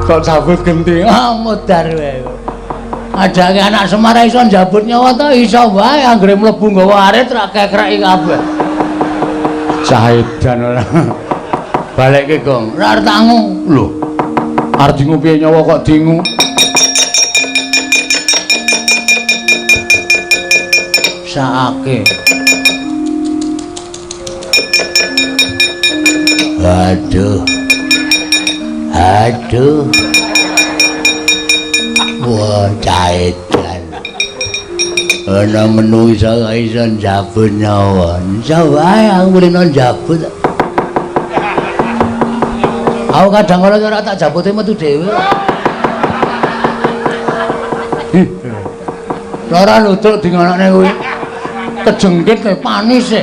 S2: Kok jabut genti? Ah, modar wae. Adake anak Semar iso njabut nyawa to iso wae anggere mlebu nggawa arit ra kekreki kabeh. Saedan ora. Balekke, Gong. Ora arep tangu. Lho. Arep dingu piye nyawa kok dingu? Saake. Aduh. Aduh. Wah, caedan. Ana menungsa kok iso njabut nyawa. Iso wae aku kulino njabut. Aku kadang kala ora tak jabute metu dhewe. Ora ludruk di ngonokne kuwi. Kejengkit e panis e.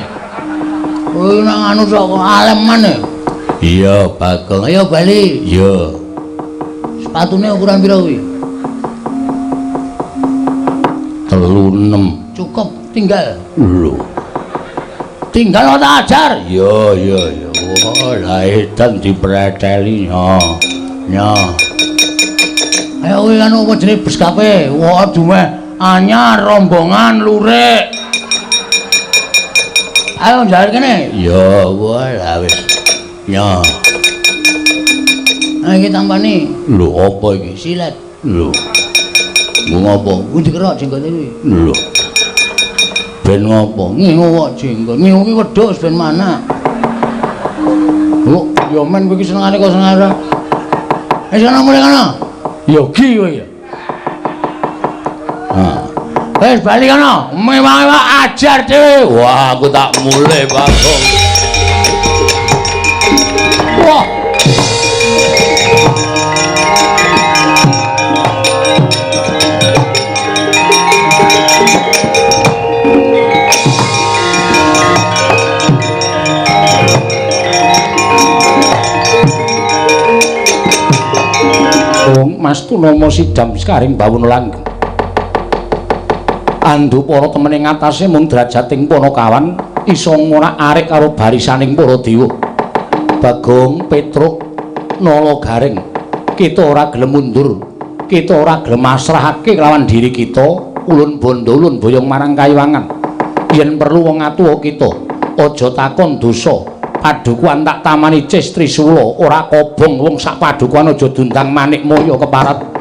S2: Kuwi nang anu sok aleman e. Iya, Bagong. Ayo bali. Iya. Sepatune ukuran pira kuwi? 36. Cukup, tinggal. Lho. Tinggal tak ajar. Iya, iya, iya. Oh, lah edan dipreteli. Yo. Yo. Ayo kuwi anu apa jenenge beskape? Wah, dumeh anyar rombongan lurik. Ayo njaluk kene. Ya, wah lah wis. Ya. Ayo iki tampani. Lho, apa iki? Silet. Lho. Nggo ngopo? Kuwi dikerok jenggote kuwi. Lho. Ben ngopo? Ngingu kok jenggot. Ngingu ki wedhus ben mana? Lho, ya men kowe iki senengane kok seneng ora. Wis ana mulih kono. Yogi kowe ya. Ha. Wis bali kono. Mewah-mewah ajar dhewe.
S1: Wah, aku tak mulih, Bagong.
S2: Wah.
S1: Mas Tunomo sidam sekaring bawono langgeng. Andu para temene ngatasé mung drajating Panakawan iso ngorak-arik karo barisaning para dewa. Bagong, Petruk, Nala Gareng, kita ora gelem mundur, kita ora gelem masrahake kelawan diri kita, ulun bondo ulun boyong marang kayiwangan. Yen perlu wong atuwa kita, aja takon dosa. Padukuhan tak tamani Cis Trisula ora kobong wong sak padukuhan aja dundang manik moyo keparat.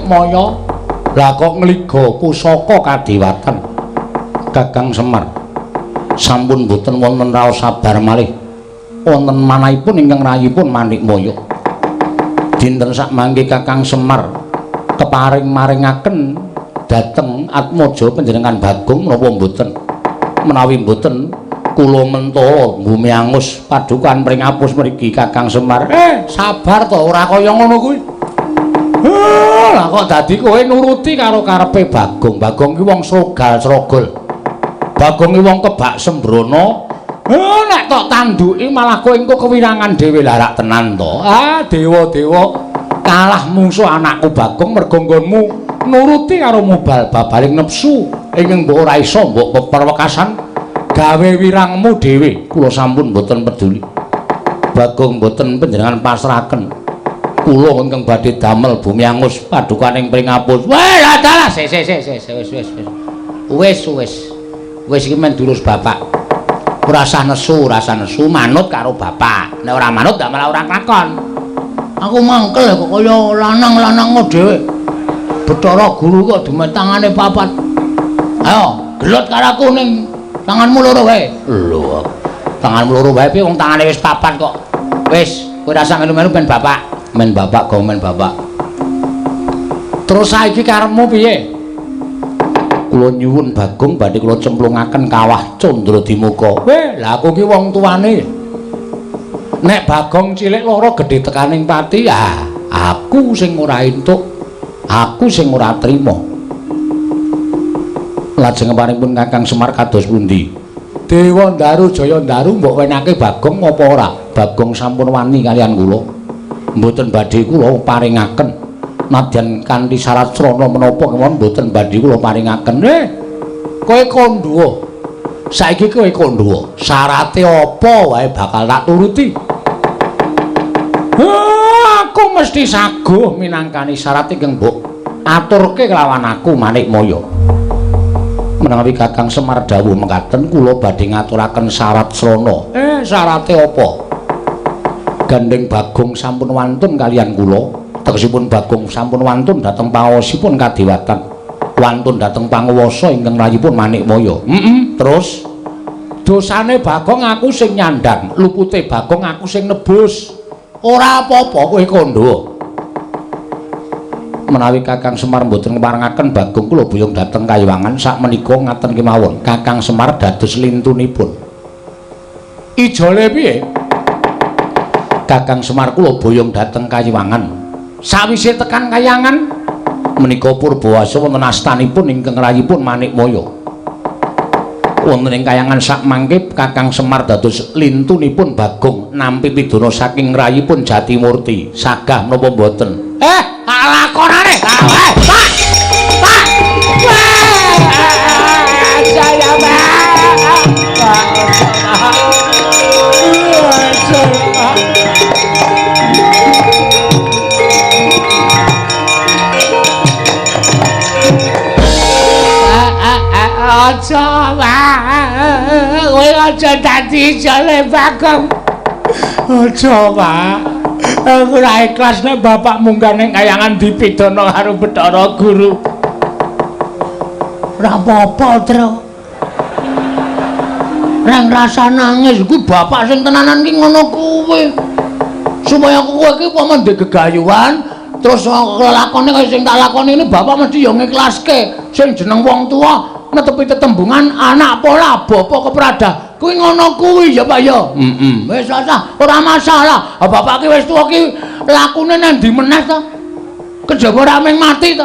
S1: Moyo lah kok ngliga pusaka kadewatan Kakang Semar sampun boten wonten raos sabar malih wonten manahipun ingkang rayipun Manikmaya. Dinten sakmangke Kakang Semar keparing maringaken dhateng Atmaja panjenengan Bagong napa mboten? Menawi mboten kula mentala bumi angus padukan pringapus mriki Kakang Semar. Sabar to ora kaya ngono kuwi. Lah kok dadi kowe nuruti karo karepe Bagong. Bagong ki wong srogal-srogol. Bagong ki wong kebak sembrono. Nek tok tanduki malah kowe engko kewirangan dhewe. Lah rak tenan to. Ah, dewa-dewa kalah mungsuh anakku Bagong mergo nggonmu nuruti karo mubal babaling nepsu ingkang mbok ora iso mbok peperwekasan gawe wirangmu dhewe. Kula sampun mboten peduli. Bagong mboten panjenengan pasrahaken. Kula ingkang badhe damel bumi angus padukaning pringapus.
S2: Wah, lah dalah sik sik sik sik wis wis wis. Wis wis. Wis iki men durus bapak. Ora usah nesu, ora usah nesu manut karo bapak. Nek ora manut ndak malah ora kelakon. Aku mangkel kok kaya lanang-lanang dhewe. Bathara Guru kok dume tangane papat. Ayo, gelut karo aku ning tanganmu loro wae.
S1: Lho, tanganmu loro wae piye wong tangane wis papat kok.
S2: Wis, kowe ora usah melu-melu ben bapak.
S1: Men bapak gong men bapak. Terus saiki karepmu piye? Kula nyuwun Bagong badhe kula cemplungaken kawah Candradimuka. Weh, lah aku ki wong tuane. Nek Bagong cilik lara gedhe tekaning pati, ah, aku sing ora entuk. Aku sing ora trima. Lajeng paringipun Kakang Semar kados pundi? Dewa Ndaru Jaya Ndaru mbok wenake Bagong apa ora? Bagong sampun wani kalian kula. Mboten badhe kula paringaken nadyan kanthi syarat srana menapa kemawon mboten badhe kula paringaken. Kowe kandha. Saiki kowe kandha. Syarate apa wae bakal tak turuti. Aku mesti saguh minangkani syarat ingkang mbok aturke kelawan aku Manikmaya. Menawi Kakang Semar dawuh mekaten kula badhe ngaturaken syarat srana. Syarate apa? Gandeng Bagong sampun wantun kalian kula, tegesipun Bagong sampun wantun dhateng pangaosipun kadewatan. Wantun dhateng panguwasa ingkang rayipun Manikmaya. Terus dosane Bagong aku sing nyandhang, lupute Bagong aku sing nebus. Ora apa-apa kowe kandha. Menawi Kakang Semar mboten ngparengaken Bagong kula boyong dhateng Kayiwangan sakmenika ngaten kemawon. Kakang Semar dados lintunipun. Ijole piye? Kakang Semar kula boyong dhateng Kayiwangan. Sawise tekan Kayangan menika Purbawasa wonten astanipun ingkang rayipun Manikmaya. Wonten ing Kayangan sakmangke Kakang Semar dados lintunipun Bagong nampi pidana saking rayipun Jatimurti. Sagah menapa mboten? Lakonane. Pak. Pak. Saya Pak. Aja, Pak. Kowe aja dadi jale Bagong. Aja, Pak. Aku ora ikhlas nek bapak munggah ning kayangan dipidana karo Bathara Guru.
S2: Ora apa-apa, Tru. Reng rasa nangis kuwi bapak sing tenanan ki ngono kuwi. Supaya kowe iki upama ndek gegayuhan terus lelakone kaya sing tak lakoni ini bapak mesti ya ngiklaske. Sing jeneng wong tuwa netepi tetembungan anak pola bapak keprada. Kuwi ngono kuwi ya Pak ya. Wis ora masalah. Bapak ki wis tuwa ki lakune nang ndi meneh to? Kejaba ora mung mati to.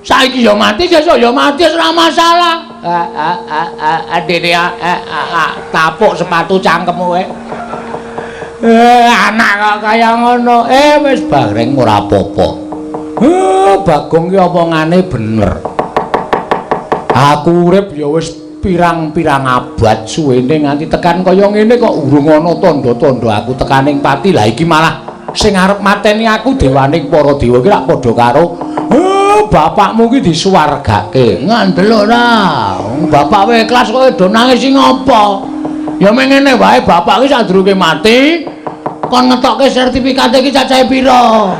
S2: Saiki ya mati, sesuk ya mati, ora masalah. Dene tapuk sepatu cangkemmu kowe.
S1: Anak kok kaya ngono. Wis bareng ora apa-apa. Bagong ki omongane bener. Aku urip ya wis pirang-pirang abad suwene nganti tekan kaya ngene kok urung ana tandha-tandha aku tekaning pati. Lah iki malah sing arep mateni aku dewaning para dewa iki lak padha karo bapakmu ki disuwargake.
S2: Ngandel ora? Bapak wae ikhlas kowe do nangis sing apa? Ya meng ngene wae bapak ki sadurunge mati kon ngetokke sertifikate iki cacahe pira?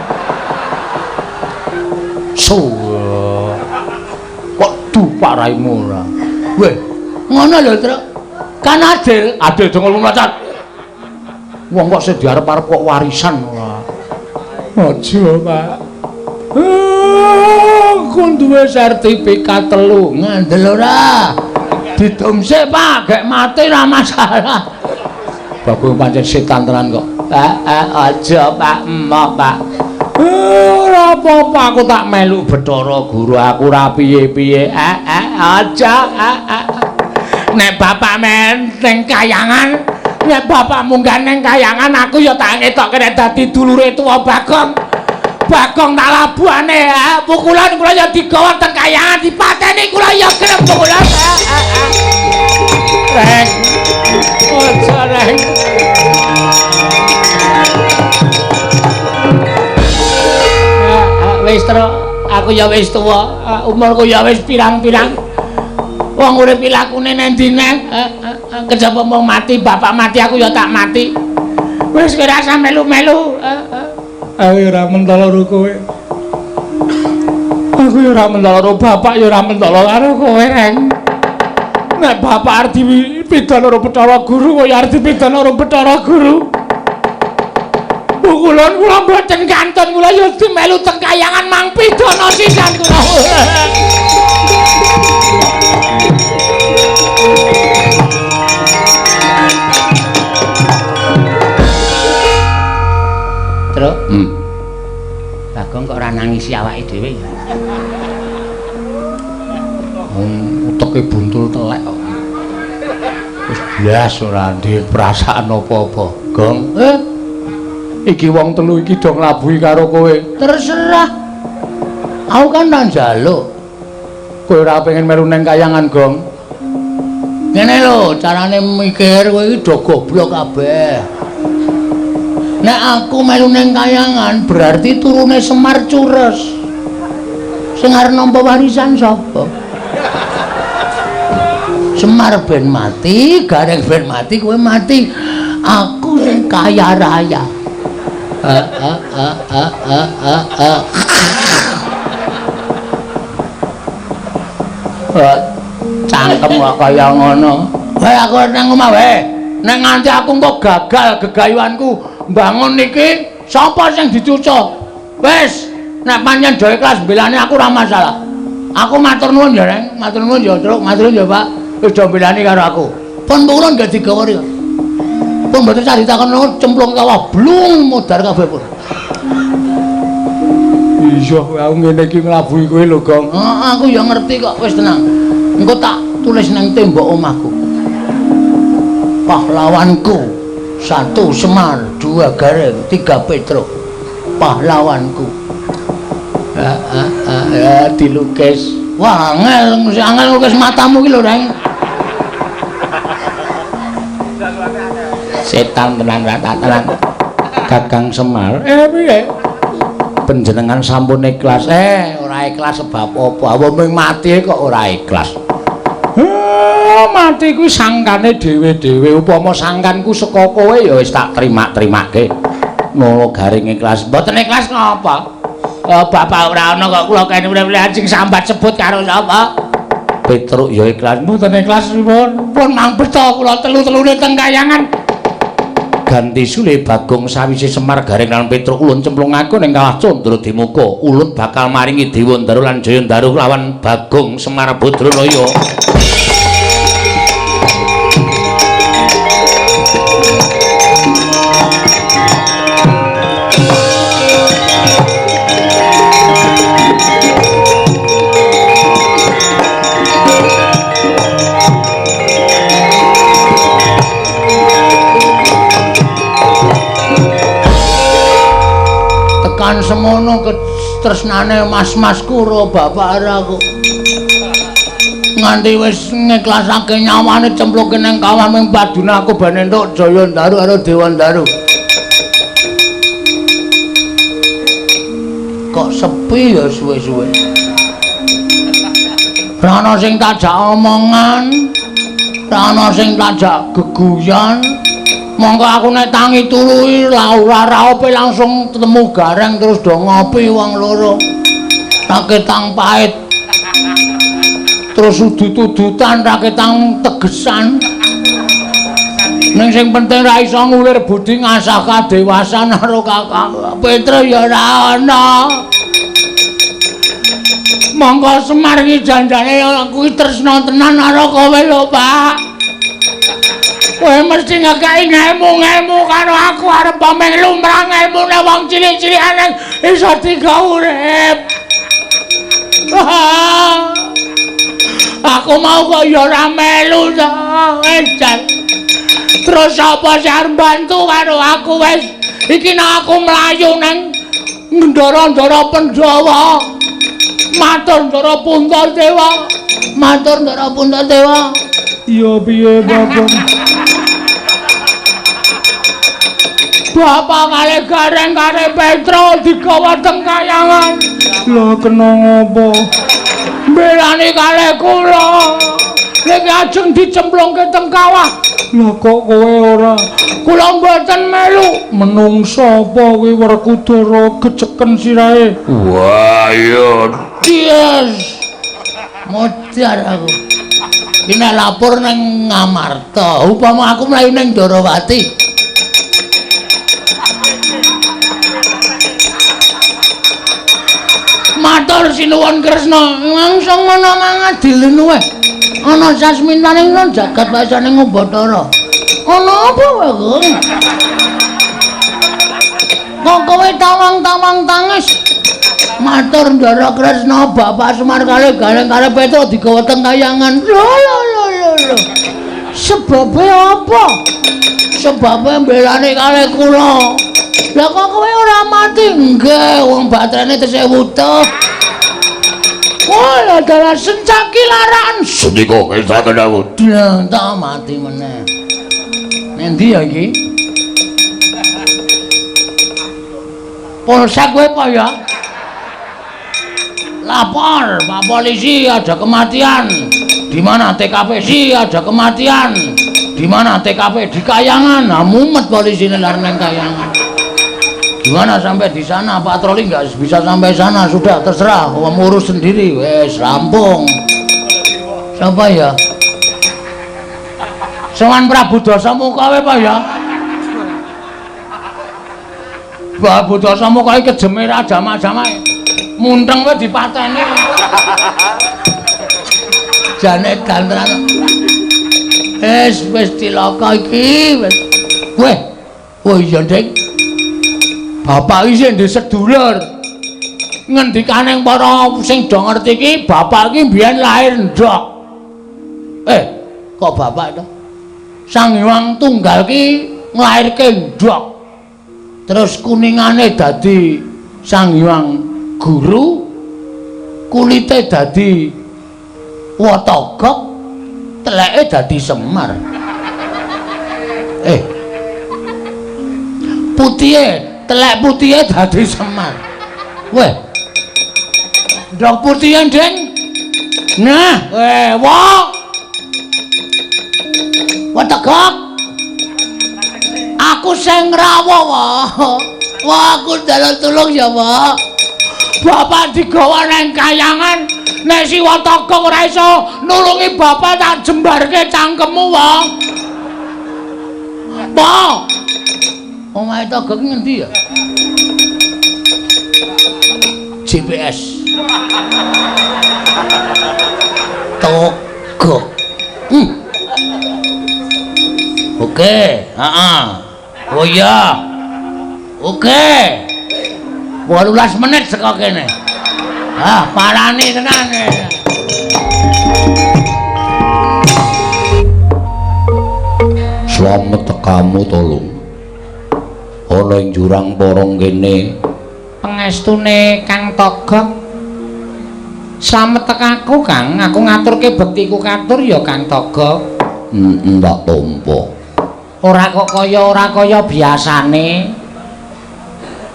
S1: Kok dupak raimu ora?
S2: Weh, ngono lho, Truk. Kan adil,
S1: adil dongol mlacat. Wong kok sing diarep-arep kok warisan ora. Aja, Pak. Aku duwe sertifikat 3.
S2: Ngandel ora? Didum sik, Pak, gek mati ora masalah.
S1: Bagong pancen setan tenan kok.
S2: Aja, Pak, emoh, Pak.
S1: Ora apa-apa aku tak melu Bathara Guru, aku ora piye-piye.
S2: Aja. Nek bapak men ning kayangan, nek bapak munggah ning kayangan aku ya tak ngetokke nek dadi dulure tuwa Bagong. Bagong tak labuhane, pukulan kula ya digawa teng kayangan dipateni kula ya gelem pukulan.
S1: Reng. Aja reng.
S2: Wis truk, aku ya wis tuwa, umurku ya wis pirang-pirang. Wong urip lakune nang ndi neh? Kejaba mung mati, bapak mati aku ya tak mati. Wis kowe ora melu-melu.
S1: Aku ya ora mentolo karo kowe. Aku ya ora mentolo karo bapak ya ora mentolo karo kowe, Reng. Nek bapak arep dipidana karo Bathara Guru, kowe arep dipidana karo Bathara Guru.
S2: Pukulan kula mboten kantun, kula ya dimelu teng kayangan mang pidana sisan kula. Truk. Bagong kok ora nangisi awake dhewe ya.
S1: Uteke buntul telek kok. Wis blas ora duwe perasaan apa-apa. Gong. Iki wong telu iki do nglabuhi karo kowe.
S2: Terserah. Aku kan ora njaluk.
S1: Kowe ora pengen melu nang kayangan, Gong.
S2: Ngene lho, carane mikir kowe iki do goblok kabeh. Nek aku melu ning kayangan berarti turune Semar cures. Sing arep nampa warisan sapa? Semar ben mati, Gareng ben mati, kowe mati. Aku sing kaya raya. Cangkem kok kaya ngono. Wae aku nang omah wae. Nek nganti aku engko gagal gegayuhanku mbangun iki, sapa sing dicuca? Wis, nek pancen do ikhlas mbelani aku ora masalah. Aku matur nuwun ya, Reng. Matur nuwun ya, Truk. Matur nuwun ya, Pak. Wis do mbelani karo aku. Pun kula nggih digawa riyo. Pun mboten sah ditakon cemplung kawah blung modar kabeh pun.
S1: Iya, aku ngene iki nglabuhi kowe lho, Gong.
S2: Heeh, aku ya ngerti kok, wis tenang. Engko tak tulis nang tembok omahku. Pahlawanku 1 Semar, 2 Gareng, 3 Petruk. Pahlawanku. Ya dilukis. Wah, angel, angel nglukis matamu ki lho, Reng.
S1: Setan tenan rata tenan. Kakang Semar, piye? Panjenengan sampun ikhlas. Ora ikhlas sebab apa? Wong mati kok ora ikhlas. Mati kuwi sangkane dhewe-dhewe. Upama sangkanku saka kowe ya wis tak terima-terimake. Ngono garing ikhlas.
S2: Mboten ikhlas ngapa? Bapak ora ana kok kula kene mrene sing sambat sebut karo sapa?
S1: Petruk ya ikhlas. Mboten ikhlas pun.
S2: Pun mangbeto kula telu-telune teng kayangan.
S1: Ganti sule Bagong sawise Semar Gareng lan Petruk ulun cemplungake ning kawah Candra Dimuka. Ulun bakal maringi Dewandaru lan Jayandaru lawan Bagong Semar Badranaya.
S2: Tekan semono ketresnane mas-masku ro bapak aku. Nganti wis ngiklasake nyawane cempluke nang kawah ming padune aku ben entuk Jayandaru karo Dewandaru. Kok sepi ya suwe-suwe. Ora ana sing tajak omongan, ora ana sing tajak geguyon. Monggo aku nek tangi turu ora raope langsung ketemu Gareng terus do ngopi wong loro. Raketang pahit. Terus udut-udutan raketang tegesan. Ning sing penting ra iso ngulir budi ngasah kadewasan karo Kakang Petruk ya ora ana. Monggo Semar iki janjane aku iki tresna tenan karo kowe lho, Pak. Kowe mesti ngekeki ngelmu-ngelmu karo aku arep pameng lumrah ngelmune wong cilik-cilikane iso digawe urip. Aku mau kok ya ora melu to, wis jan. Terus sapa sing arep bantu karo aku wis? Iki nek aku mlayu nang ndara-ndara Pandhawa. Matur Ndara Puntadewa. Matur Ndara Puntadewa.
S1: Iya piye, Bagong?
S2: Bapak kali Gareng kali Petro digawa teng kayangan.
S1: Lah kena ngopo?
S2: Mbelani kali kula. Niki ajeng dicemplungke teng kawah.
S1: Lah kok kowe ora?
S2: Kula mboten melu.
S1: Menungsa apa kuwi Werkudara geceken sirahe?
S2: Wah iya. Yes. Modar aku. Iki nek lapor nang Ngamarta, upama aku mlayu nang Ndarawati. Matur sinuwun Kresna, langsung ngono mangadilene wae. Ana sasmintane nang jagat wasane Bathara. Ana apa wae, Gong? Kok kowe tawang-tawang tangis? Matur Ndara Kresna, Bapak Semar kali Gareng kali Petruk digawa teng kayangan. Lho lho lho lho. Sebabe apa? Sebabe mbelani kali kula. Lah kok kowe ora mati? Nggih, wong baterene tesih wutuh. Wah, dalah sencaki laran.
S1: Sendika ngesaken aku.
S2: Dlang tak mati meneh. Nendi ya iki? Polsek kowe apa ya? Lapor, Pak Polisi, ada kematian. Di mana TKP sih ada kematian? Di mana TKP? Di Kayangan. Nah, mumet polisi ini lari nang Kayangan. Gimana sampai di sana? Patroli nggak bisa sampai sana, sudah terserah, kamu urus sendiri. Wes rampung. Siapa ya? Sowan Prabu Dasamuka kowe apa ya? Prabu Dasamuka iki kejeme ra jamak-jamak. Munteng kowe dipateni. Jane dantenan. Wis wis cilaka iki wis. Weh. Oh iya, Dik. Bapak iki sing ndek sedulur. Ngendikane para sing do ngerti iki, bapak iki mbiyen lahir ndok. Kok bapak to? Sang Hyang Tunggal ki nglairke ndok. Terus kuningane dadi Sang Hyang Guru, kulite dadi Watagok, teleke dadi Semar. Putihe, telek putihe dadi Semar. Weh. Ndok putihe, Ding. Nah, wah. Watagok. Aku sing ngrawuh, wah. Wah, aku njaluk tulung ya, Pak. Bapak digawa nang Kayangan. Nek si Watagok ora iso nulungi bapak tak jembarke cangkemmu, wah. Pak. Omahe Togok ngendi ya? GPS. Togok. Oke, heeh. Oh iya. Oke. 18 menit saka kene. Ah, parani tenan.
S1: Slamet tekamu tolong. Ana ing jurang porong kene.
S2: Pengestune Kang Togok. Slamet tekaku, Kang. Aku ngaturke bektiku katur ya Kang Togok.
S1: Ndak tampa.
S2: Ora kok kaya ora kaya biasane.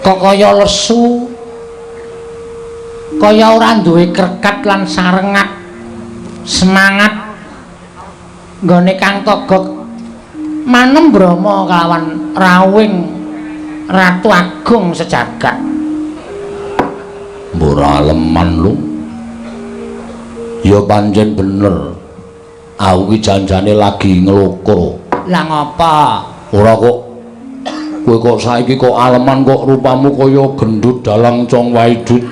S2: Kok kaya lesu. Kaya ora duwe krekat lan sarengat semangat nggone Kang Togok manem brama kelawan rawuhing Ratu Agung sejagat.
S1: Ora leman lu. Ya pancen bener. Aku ki janjane lagi nglokro.
S2: Lah ngapa?
S1: Ora kok kowe kok saiki kok aleman kok rupamu kaya gendut dalang cong waidut.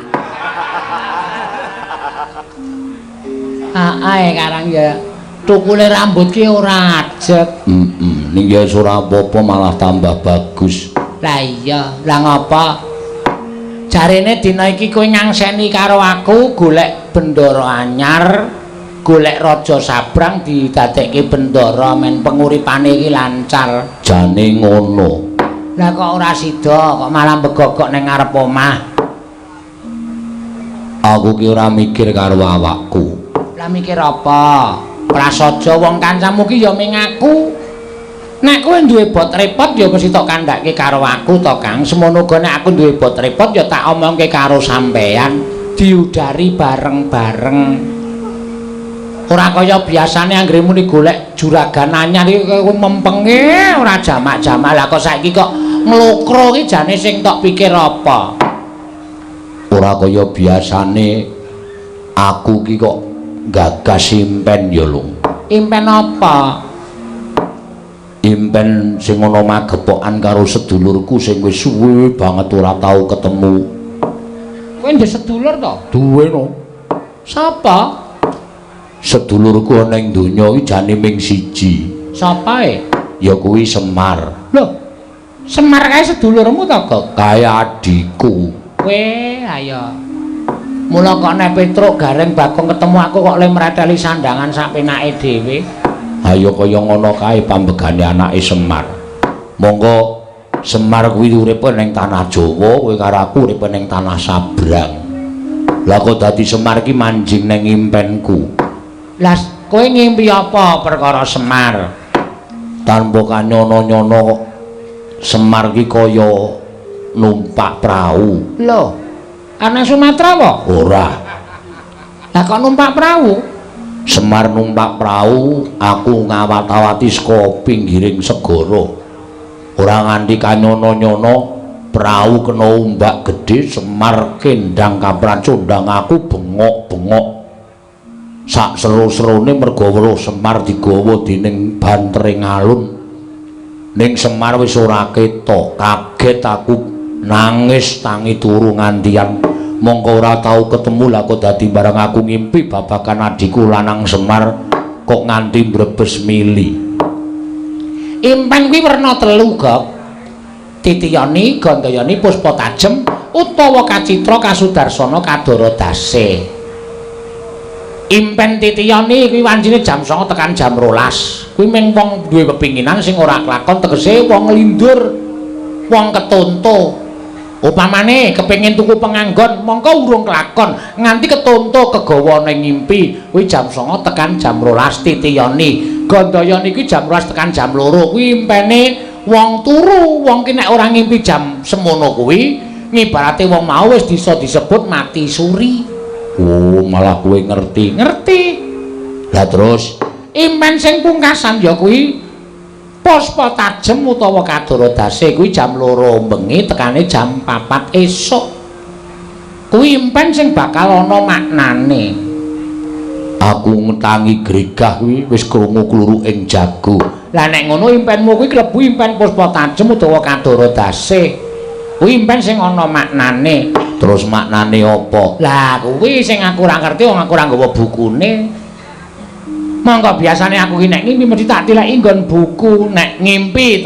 S2: Ae karang ya tukule rambut ki ora ajeg.
S1: Heeh, ning ya ora apa-apa malah tambah bagus.
S2: Lah iya, lah ngapa? Jarene dina iki kowe nyangseni karo aku golek bendara anyar, golek raja sabrang didadekke bendara men penguripane iki lancar.
S1: Jane ngono.
S2: Lah kok ora sida, kok malah begogok ning ngarep omah.
S1: Aku ki ora mikir karo awakku.
S2: Lah mikir apa? Prasaja wong kancamu ki ya ming aku. Nek kowe duwe bot repot ya mesti tok kandhake karo aku to, Kang. Semono uga nek aku duwe bot repot ya tak omongke karo sampean, diudari bareng-bareng. Ora kaya biasane anggere muni golek juragan anyar iki kowe mempenge ora jamak-jamak. Lah kok saiki kok nglokro ki jane sing tok pikir apa?
S1: Ora kaya biasane aku ki kok gagas impen ya, Lung.
S2: Impen apa?
S1: Impen sing ana magepokan karo sedulurku sing wis suwe banget ora tau ketemu.
S2: Kowe ndek sedulur to?
S1: Duwe no.
S2: Sapa?
S1: Sedulurku ana ing donya iki jane ming siji.
S2: Sapa e?
S1: Ya kuwi Semar.
S2: Lho, Semar kae sedulurmu to, Gok?
S1: Kae adhiku.
S2: Kowe ayo. Mula kok nek Petruk Gareng Bagong ketemu aku kok le mreteli sandangan sak penake dhewe.
S1: Ayo kaya ngono kae pambegane anake Semar. Monggo Semar kuwi uripe ning tanah Jawa, kowe karo aku uripe ning tanah Sabrang. Lah kok dadi Semar ki manjing ning impenku.
S2: Lah kowe ngimpi apa perkara Semar?
S1: Tanpa kanyono-nyono kok Semar ki kaya
S2: numpak prau.
S1: Lho, ana Sumatera apa?
S2: Ora.
S1: Lah kok numpak prau?
S2: Semar numpak prau, aku ngawat-awati saka pinggiring segara. Ora nganti kanyono-nyono, prau kena ombak gedhe, Semar kendang kapran condang aku bengok-bengok. Sak seru-serune merga weruh Semar digawa dening bantering alun. Ning Semar wis ora ketok, kaget aku nangis tangi turu ngantian. Mongko ora tau ketemu lah kok dadi barang aku ngimpi babagan adhiku lanang Semar kok nganti mbrebes mili.
S1: Impen kuwi werna telu, Gok. Titiyani, Gandayani, Puspa Tajem utawa Kacitra Kasudarsana Kadara Dase. Impen titiyani kuwi wancine jam 09.00 tekan jam 12.00. Kuwi mung wong duwe pepinginan sing ora kelakon, tegese wong nglindur, wong ketonto. Upamane kepengin tuku penganggon, mongko urung kelakon nganti ketonto kegawa ning ngimpi. Kuwi jam 09.00 tekan jam 12.00 titiyani. Gandayani kuwi jam 12.00 tekan jam 2.00. Kuwi impene wong turu. Wong ki nek ora ngimpi jam semono kuwi ngibarate wong mau wis bisa disebut mati suri.
S2: Oh, malah kowe ngerti.
S1: Ngerti.
S2: Lah terus
S1: impen sing pungkasan ya kuwi Puspa Tajem utawa Kadara Dase kuwi jam 2 bengi tekane jam 4 esuk. Kuwi impen sing bakal ana maknane.
S2: Aku ngetangi gregah kuwi wis krungu kluruk ing jago.
S1: Lah nek ngono impenmu kuwi klebu impen Puspa Tajem utawa Kadara Dase. Kuwi impen sing ana maknane.
S2: Terus maknane apa?
S1: Lah kuwi sing aku ora ngerti, wong aku ora nggawa bukune. Monggo biasane aku ki nek ngimpi mesti tak tileki nggon buku. Nek ngimpi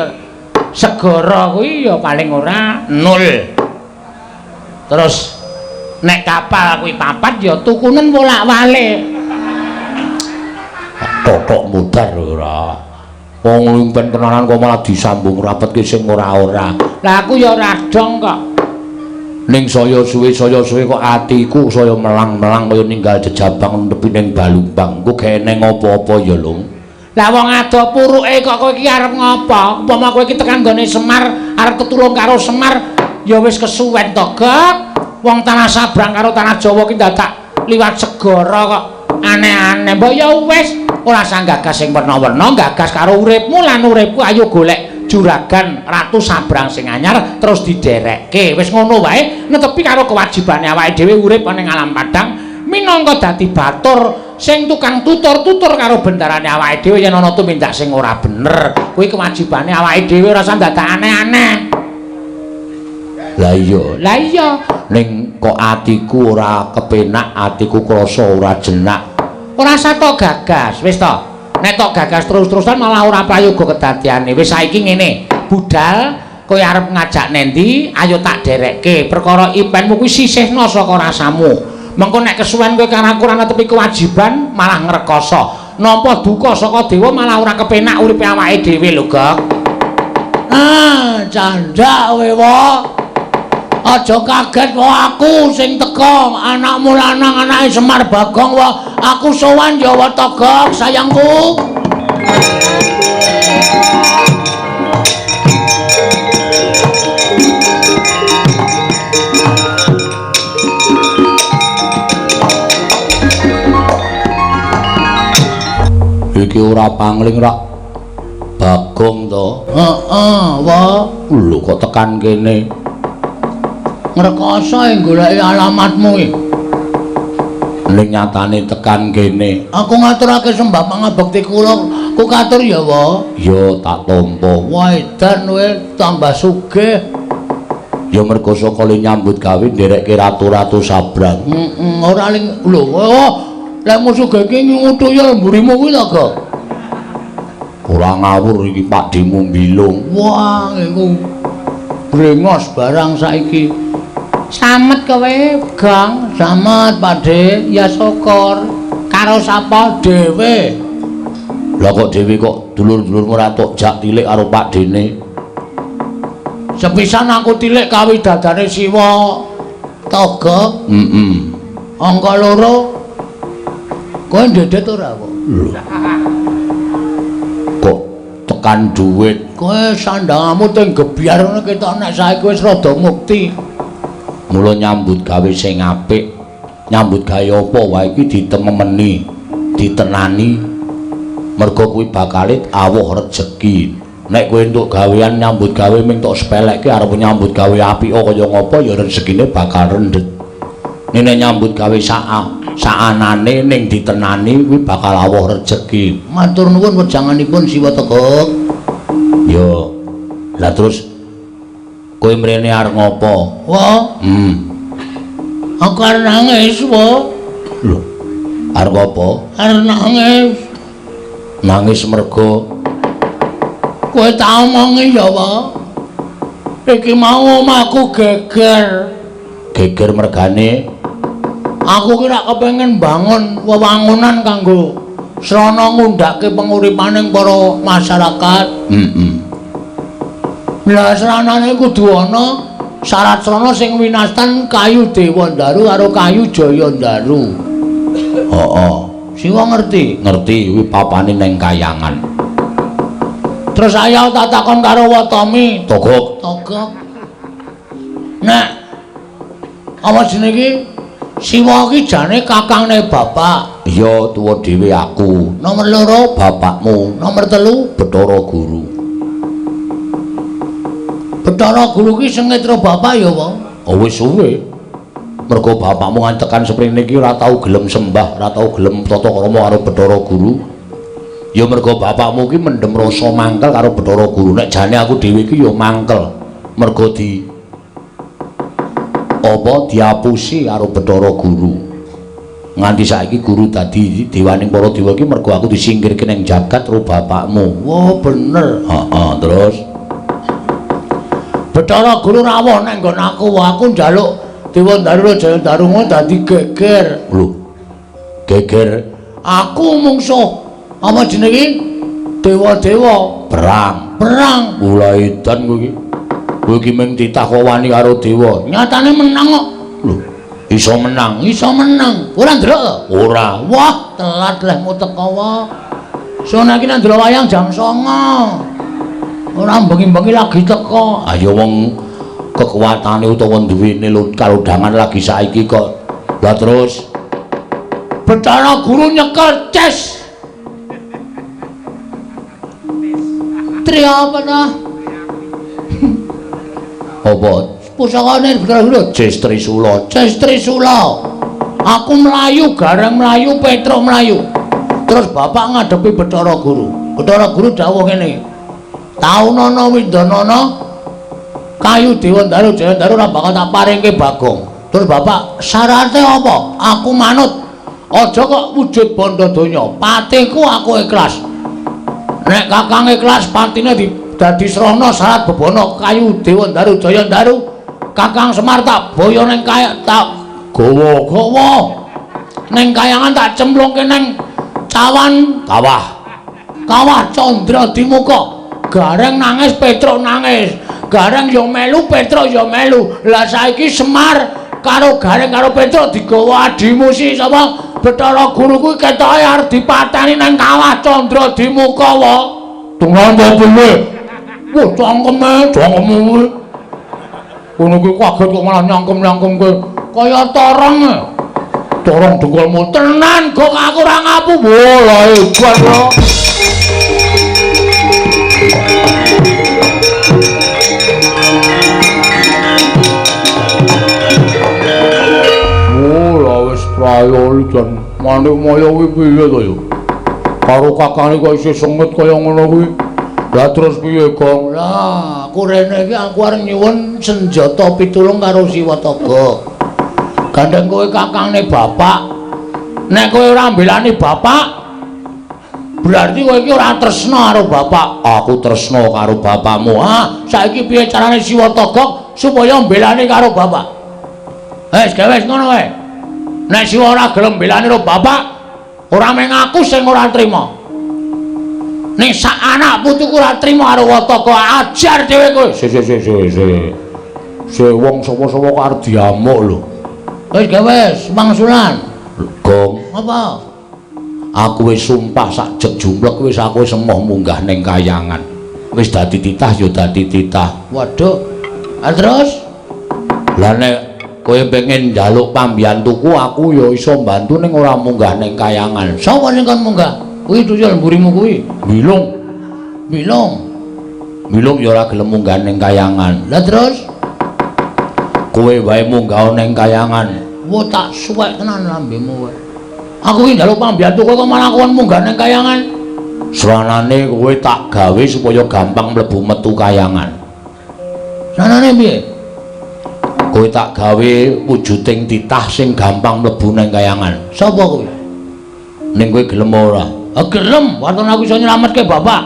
S1: segara kuwi ya paling ora 0. Terus nek kapal kuwi 4 ya tukunen wolak-walik.
S2: Totok mudar ora. Wong impen tenanan kok malah disambung rapetke sing ora-ora.
S1: Lah aku ya ora dong kok.
S2: Ning saya suwe kok atiku saya melang-melang kaya ninggal jejabang nepi ning Balumbang. Ku geneng apa-apa ya, Lung.
S1: Lah wong ado puruke kok kowe iki arep ngopo? Upama kowe iki tekan nggone Semar, arep tetulung karo Semar, ya wis kesuwen to, Gok. Wong tanah Sabrang karo tanah Jawa ki dadak liwat segara kok aneh-aneh. Mbok ya wis, ora usah gagas sing werna-werna, gagas karo uripmu lan uripku. Ayo golek juragan Ratu Sabrang sing anyar terus diderekke. Wis ngono wae, netepi karo kewajibane awake dhewe urip ning alam padang minangka dadi batur sing tukang tutur-tutur karo bendarane awake dhewe yen ana tumindak sing ora bener. Kuwi kewajibane awake dhewe, ora usah dadak aneh-aneh.
S2: Lah iya,
S1: lah iya,
S2: ning kok atiku ora kepenak, atiku krasa ora jenak.
S1: Ora usah tok gagas, wis to. Nek tok gagas terus-terusan malah ora prayoga kedadiane. Wis saiki ngene, budal kowe arep ngajak nendi, ayo tak derekke. Perkara impenmu kuwi sisihno saka rasamu. Mengko nek kesuwen kowe karo aku ora netepi kewajiban malah ngrekoso. Nampa duka saka dewa malah ora kepenak uripe awake dhewe lho, Gok.
S2: Ah, candak kowe, Wak. Aja kaget wae aku sing teka, anakmu lanang anake Semar Bagong wae. Aku sowan ya wae Togok sayangku. Iki ora pangling rak Bagong to?
S1: Heeh, wae.
S2: Lho kok tekan kene?
S1: Ngrekoso goleki alamatmu iki.
S2: Ning nyatane tekan kene.
S1: Aku ngaturake sembah pangabekti kula, ku katur ya, Wa.
S2: Ya tak tampa.
S1: Wah, edan kowe tambah sugih.
S2: Ya mergo saka le nyambut gawe nderekke ratu-ratu Sabrang.
S1: Heeh, ora ling lho, oh, lek sugih iki ngutuyul mburimu kuwi to, Gok?
S2: Ora ngawur iki Pakdemu mbilung.
S1: Wah, iku brengos barang saiki. Slamet kowe, Gong. Slamet, Pakde. Ya syukur. Karo sapa dhewe?
S2: Lah kok dhewe kok dulur-dulurmu ora tok jak tilik karo Pakdene?
S1: Sepisan aku tilik kawidadane Siwa Toga.
S2: Heeh.
S1: Angka 2. Kowe ndedet ora kok?
S2: Lho. Kok
S1: tekan dhuwit.
S2: Kowe sandangamu teng gebyar ngono ketok nek saiki wis rada mukti.
S1: Mula nyambut gawe sing apik, nyambut gawe apa wae iki ditememeni, ditenani. Mergo kuwi bakale awuh rejeki. Nek kowe entuk gawean nyambut gawe ming tok sepelekke arep nyambut gawe apik kaya ngapa ya rezekine bakal rendhet. Nek nyambut gawe saanane ning ditenani kuwi bakal awuh rejeki.
S2: Matur nuwun wejanganipun Siwa Togok.
S1: Yo. Lah terus kowe mrene arep ngopo?
S2: Wah. Aku arep nangis, wo.
S1: Lho. Arep apa?
S2: Arep nangis.
S1: Nangis mergo
S2: kowe tak omongi ya, Pak. Iki mau omahku geger.
S1: Geger mergane
S2: aku ki rak kepengin bangun wewangunan kanggo srana ngundhake penguripaning para masyarakat. Lah sranane kudu ana syarat srana sing winastan kayu Dewandaru karo kayu Jayandaru.
S1: Heeh.
S2: Siwa ngerti?
S1: Ngerti kuwi papane ning kayangan.
S2: Terus saya tak takon karo Watomi.
S1: Togok.
S2: Togok. Nek apa jenenge iki? Siwa iki jane kakangne bapak.
S1: Iya, tuwa dhewe aku.
S2: Nomor 2
S1: bapakmu.
S2: Nomor 3
S1: Bathara Guru.
S2: Bathara Guru ki sengit karo bapak ya, Pak?
S1: Oh wis suwe. Mergo bapakmu ngantekan seprene iki ora tau gelem sembah, ora tau gelem tata krama karo Bathara Guru. Ya mergo bapakmu ki mendem rasa mangkel karo Bathara Guru. Nek jane aku dhewe iki ya mangkel. Mergo di apa diapusi karo Bathara Guru. Nganti saiki guru dadi dewaning para dewa iki mergo aku disingkirke ning jagat karo bapakmu.
S2: Wah, bener.
S1: Heeh, terus
S2: Bathara Guru rawuh nang nggon aku, aku njaluk Dewandaru Jayandaru ngono dadi geger.
S1: Lho. Geger.
S2: Aku mungsuh apa jenenge? Dewa-dewa
S1: perang.
S2: Perang.
S1: Mulai edan kowe iki. Kowe iki mung titah kok wani karo dewa.
S2: Nyatane menang kok.
S1: Lho, iso menang.
S2: Iso menang. Ora ndelok to?
S1: Ora.
S2: Wah, telat lehmu teko wae. Sono iki nang ndelok wayang jam 09.00. Ora bengi-bengi lagi teko.
S1: Ayo wong kekuatane utawa duwene kalodhangan lagi saiki kok. Lah terus
S2: Bathara Guru nyekel ces. Tri apa ta?
S1: Apa?
S2: Pusakane Bathara Guru
S1: Ces Trisula.
S2: Ces Trisula. Aku mlayu, Gareng mlayu, Petruk mlayu. Terus bapak ngadepi Bathara Guru. Bathara Guru dawuh ngene. Taunana windanana kayu Dewandaru Jayandaru ora bakal tak paringke Bagong. Terus bapak syaratnya apa? Aku manut. Aja kok wujud bondo donya. Patiku aku ikhlas. Nek kakang ikhlas patine dadi srana syarat bebana kayu Dewandaru Jayandaru. Kakang Semar tak boyo ning kaya tak gawa-gawa. Ning kayangan tak cemplungke ning cawan
S1: kawah.
S2: Kawah Candra Dimuka. Gareng nangis, Petruk nangis. Gareng ya melu, Petruk ya melu. Lah saiki Semar karo Gareng karo Petruk digawa adimu si sapa? Bathara Guru kuwi ketoke arep dipateni nang kawah Candra Dimuka wae.
S1: Tenan apa piye? Wah, cangkeme, cangkeme kuwi. Ngono kuwi kaget kok malah nyangkem-nyangkemke
S2: kaya torong.
S1: Torong dengkulmu
S2: tenan kok aku ora ngapu.
S1: Wah, lah hebat lho. Prayo jan Manikmaya kuwi piye to ya? Karo kakange kok isih senget kaya ngono kuwi. Lah terus piye, Gong?
S2: Lah, aku rene iki aku arep nyuwun senjata pitulung karo Siwa Togok. Gandeng kowe kakangne bapak. Nek kowe ora mbelani bapak, berarti kowe iki ora tresna karo bapak.
S1: Aku tresna karo bapakmu.
S2: Ah, saiki piye carane Siwa Togok supaya mbelani karo bapak? Wes, gawe ngono wae. Nek Siwa ora gelem mbelani karo bapak, ora mung aku sing ora trima. Ning sak anak putuku ora trima karo Wataka, ajar dhewe kowe.
S1: Se se se se se. Se wong sapa-sapa kok arep diamuk lho.
S2: Wis gawe wangsulan.
S1: Gong,
S2: apa?
S1: Aku wis sumpah sak jek jumlek wis aku wis emoh munggah ning kayangan. Wis dadi titah ya dadi titah.
S2: Waduh. Ah terus?
S1: Lah nek kowe pengen njaluk pambiyantuku aku ya iso mbantu ning ora munggah ning kayangan.
S2: Sapa sing kon munggah? Kuwi tuyul mburimu kuwi.
S1: Bilung.
S2: Bilung.
S1: Bilung ya ora gelem munggah ning kayangan.
S2: Lah terus?
S1: Kowe wae munggah ning kayangan.
S2: Wah tak suwek tenan lambemu kowe.
S1: Aku iki njaluk pambiyantu kowe kok malah kon munggah ning kayangan. Sranane kowe tak gawe supaya gampang mlebu metu kayangan.
S2: Sranane piye?
S1: Kowe tak gawe wujuding titah sing gampang mlebu ning kayangan.
S2: Sapa kowe?
S1: Ning kowe gelem ora?
S2: Ah gelem, waton aku iso nyelametke bapak.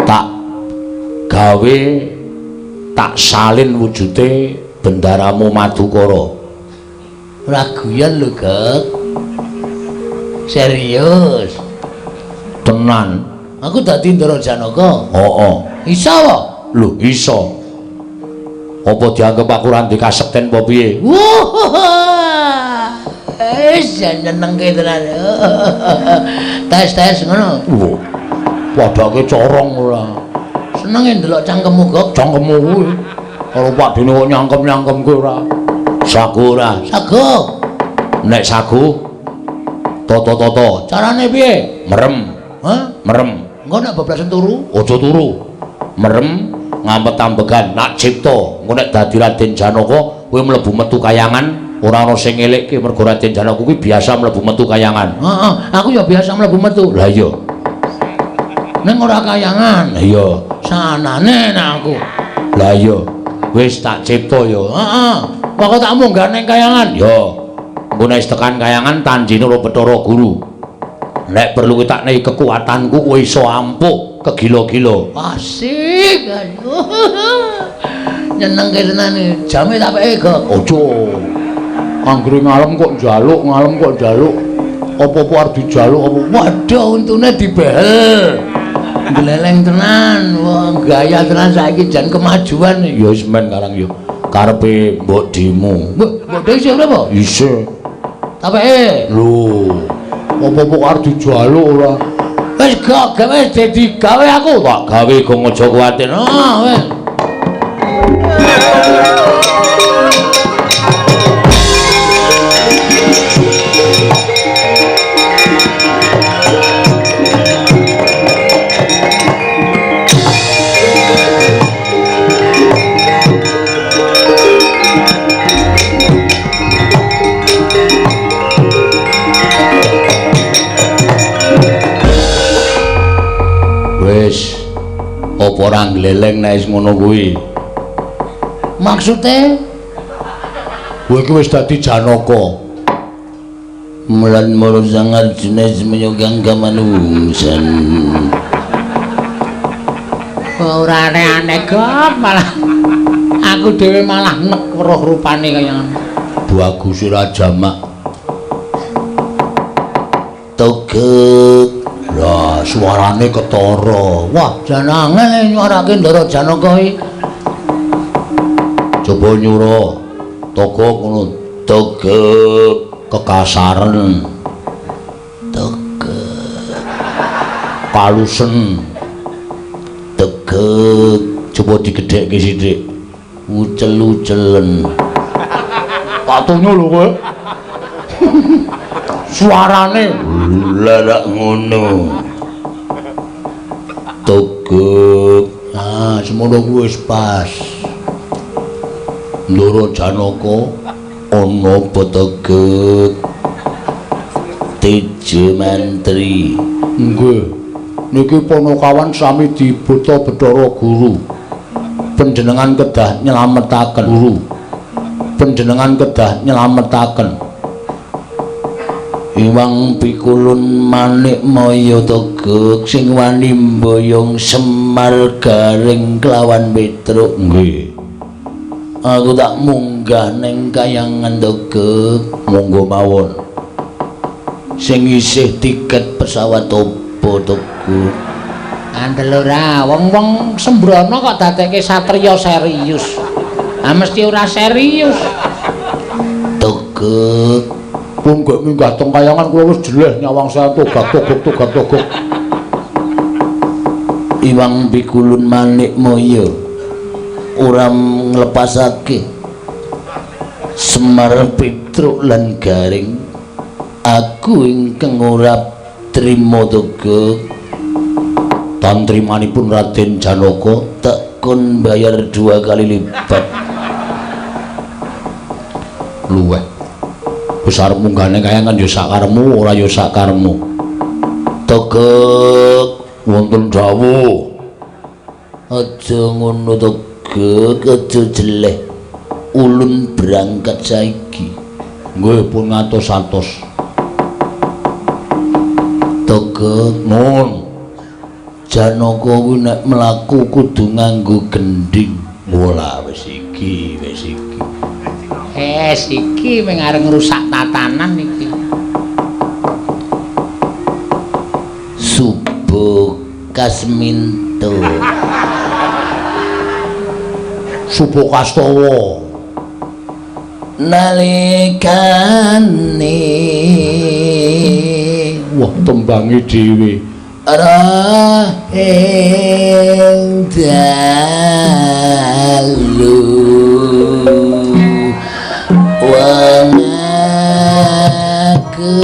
S1: Tak gawe tak salin wujude bendaramu Madukara.
S2: Ora guyon lho, Gek. Serius.
S1: Tenan.
S2: Aku dadi Ndara Janaka.
S1: Heeh.
S2: Iso apa?
S1: Lho, iso. Apa dianggep aku ora ndek kasekten apa piye?
S2: Wah. Wis nyenengke tenan. Tes-tes ngono.
S1: Lho. Padake corong ora.
S2: Senenge ndelok cangkemmu, Gok.
S1: Cangkemmu kuwi. Karo Pak Dene kok nyangkem-nyangkemke ora. Sagu ora?
S2: Sagu.
S1: Nek sagu toto-toto.
S2: Carane piye?
S1: Merem.
S2: Hah?
S1: Merem.
S2: Engko nek bablasen turu?
S1: Aja turu. Merem ngampet ambegan nak cipta. Engko nek dadi Raden Janaka kowe mlebu metu kayangan ora ana sing ngelekke mergo Raden Janaka kuwi biasa mlebu metu kayangan.
S2: Heeh, aku ya biasa mlebu metu.
S1: Lah iya.
S2: Ning ora kayangan.
S1: Lah iya.
S2: Sanane nek aku.
S1: Lah iya. Wis tak cipta ya.
S2: Heeh. Pokoke tak munggah ning kayangan.
S1: Ya. Engko nek tekan kayangan tanjine ora Bathara Guru. Nek perlu kowe tak nehi kekuatanku kowe iso ampuh kegila-gila.
S2: Asik. Aduh. Nyenengke tenan iki. Jame tak peke, Gok.
S1: Aja. Anggere ngalem kok njaluk, ngalem kok njaluk. Apa-apa arep dijaluk apa.
S2: Waduh, untune dibehel. Gleleng tenan. Wah, gaya tenan saiki jan kemajuan.
S1: Ya wis men karang ya. Karepe mbok dimu.
S2: Mbok de isih urip apa?
S1: Isih.
S2: Tak peke.
S1: Lho. Apa-apa arep dijaluk ora.
S2: Wis gak gawe dadi gawe aku.
S1: Tak gawe gong aja kuwatir.
S2: Ah, wis.
S1: Wis apa ora gleleng nek wis ngono kuwi?
S2: Maksude
S1: kowe iki wis dadi Janaka.
S2: Mulan moro sangar jenis menyogang kamanungsan. Ora aneh-aneh kok malah aku dhewe malah nek weruh rupane kaya ngono.
S1: Bagus ora jamak.
S2: Togek.
S1: Lah suarane ketara.
S2: Wah, jan angel nyuarake Ndara Janaka iki.
S1: Coba nyura. Togok ngono. Togek kekasaren.
S2: Togek.
S1: Kalusen.
S2: Tegek.
S1: Coba digedhekke sithik.
S2: Ucel-ucelen.
S1: Patunyo lho kowe. Suarane
S2: lha ngono. Togek. Ah, semono kuwi wis pas.
S1: Ndara Janaka
S2: ana apa Togek? Tejo Mantri.
S1: Nggih. Niki Panakawan sami dibuta Bathara Guru. Panjenengan kedah nyelametaken guru. Panjenengan kedah nyelametaken.
S2: Iwang pikulun manik maya Togek sing wani mboyong Semar Garing kelawan Petruk.
S1: Nggih.
S2: Aku tak munggah ning kayangan Togek.
S1: Monggo mawon.
S2: Sing isih tiket pesawat opo Togek?
S1: Andel ora, wong-wong sembrono kok dadekke satriya serius. Ah mesti ora serius.
S2: Togek.
S1: Pun gek minggah teng kayangan kula wis jeleh nyawang saya togak togok togak togok.
S2: Iwang Pikulun Manik Moyo ora nglepasake Semar Petruk lan Gareng. Aku ingkang ora trima Togog. Tantrimanipun Raden Janaka tak kon bayar 2 kali lipat.
S1: Luweh. Wis arep munggahne kayangan ya sakaremu ora ya sakaremu.
S2: Togog
S1: wonten dawuh.
S2: Aja ngono Togog, aja jeleh. Ulun berangkat saiki.
S1: Nggih pun ngatos-atos.
S2: Togog
S1: nun.
S2: Janaka kuwi nek mlaku kudu nganggo gendhing.
S1: Ora wis iki, wis iki.
S3: Wis iki mung arep ngrusak tatanan iki.
S2: Subo Kasminto.
S1: Subo Kastowo.
S2: Nalikane
S1: wah tembange dhewe.
S2: Rahing dalu wong aku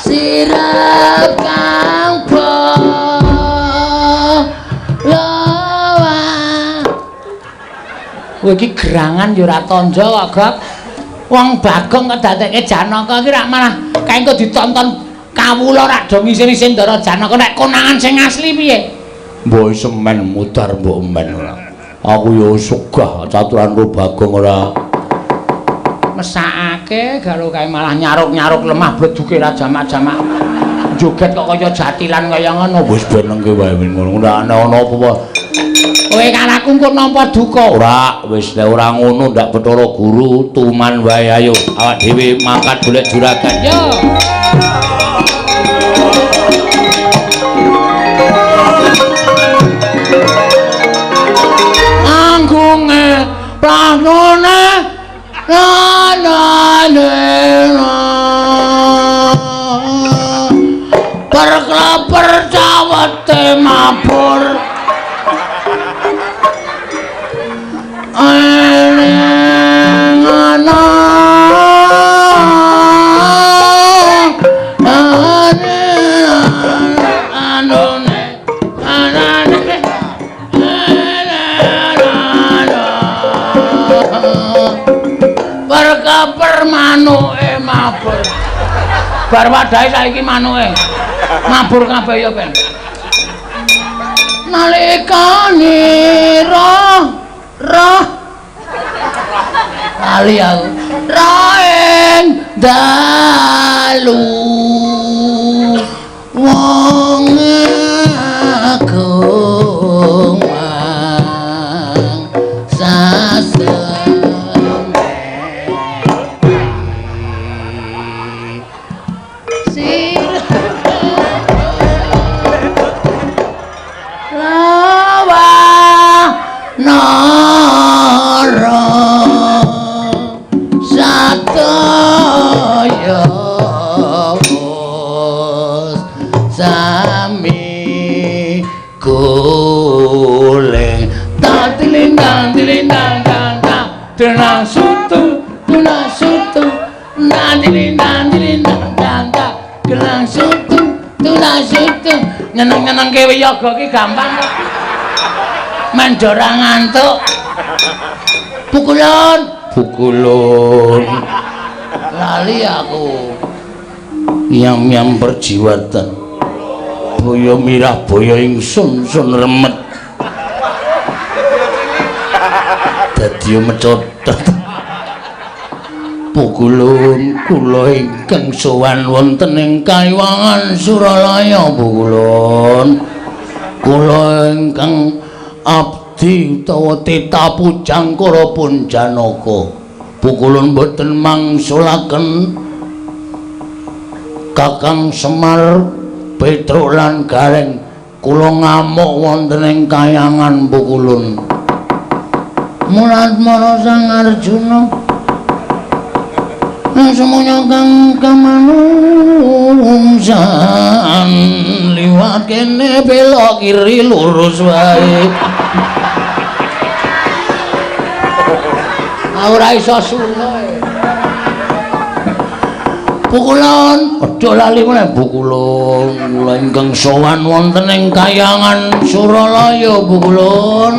S2: sirap kang
S3: kowe iki gerangan ya ora tandha kok, Gok. Wong Bagong kok dadekke Janaka iki rak malah kae engko ditonton kawula rak do ngisin-isin Ndara Janaka nek konangan sing asli piye?
S1: Mbok semen mudar mbok men ora. Aku ya sugah caturan ro Bagong ora.
S3: Mesakake garo kae malah nyaruk-nyaruk lemah bleduke ra jamak-jamak. Joget kok kaya jatilan kaya ngono.
S1: Wis benengke wae ngono. Ora ana apa-apa.
S3: Kowe karo aku engko nampa duka.
S1: Ora, wis nek ora ngono ndak Bathara Guru tuman wae ayo awak dhewe mangkat golek juragan.
S3: Yo. Anggunge planone lanane perklaper cawete mabur. Perkaper manuke mabur. Bar wadahe saiki manuke mabur kabeh ya ben. Nalikane roh roh lali aku roeng dalu wong agung sami goleng tatilindang tilindang tang tenang sutu tunang sutu nantilindang tilindang tang gelang sutu tunang sutu nyeneng-nyenengke wiyaga ki gampang kok men ora ngantuk pukulun
S2: pukulun
S3: lali aku
S2: yam-yam perjiwatan boyo mirah boyo ingsun sun remet dadi mecotot pukulun kula ingkang sowan wonten ing Kaiwangan Suralaya pukulun kula ingkang abdi utawa tita pujangkara pun Janaka pukulun boten mangsulaken Kakang Semar Petruk lan Gareng Kula ngamuk wonten ing kayangan Pukulun. Mulat mara Sang Arjuna. Semuanya kang kamanungsan liwat kene belok kiri lurus wae. Aku ora iso sulo. Pukulun, aja lali meneh Pukulun. Kula ingkang sowan wonten ing kayangan Suralaya Pukulun.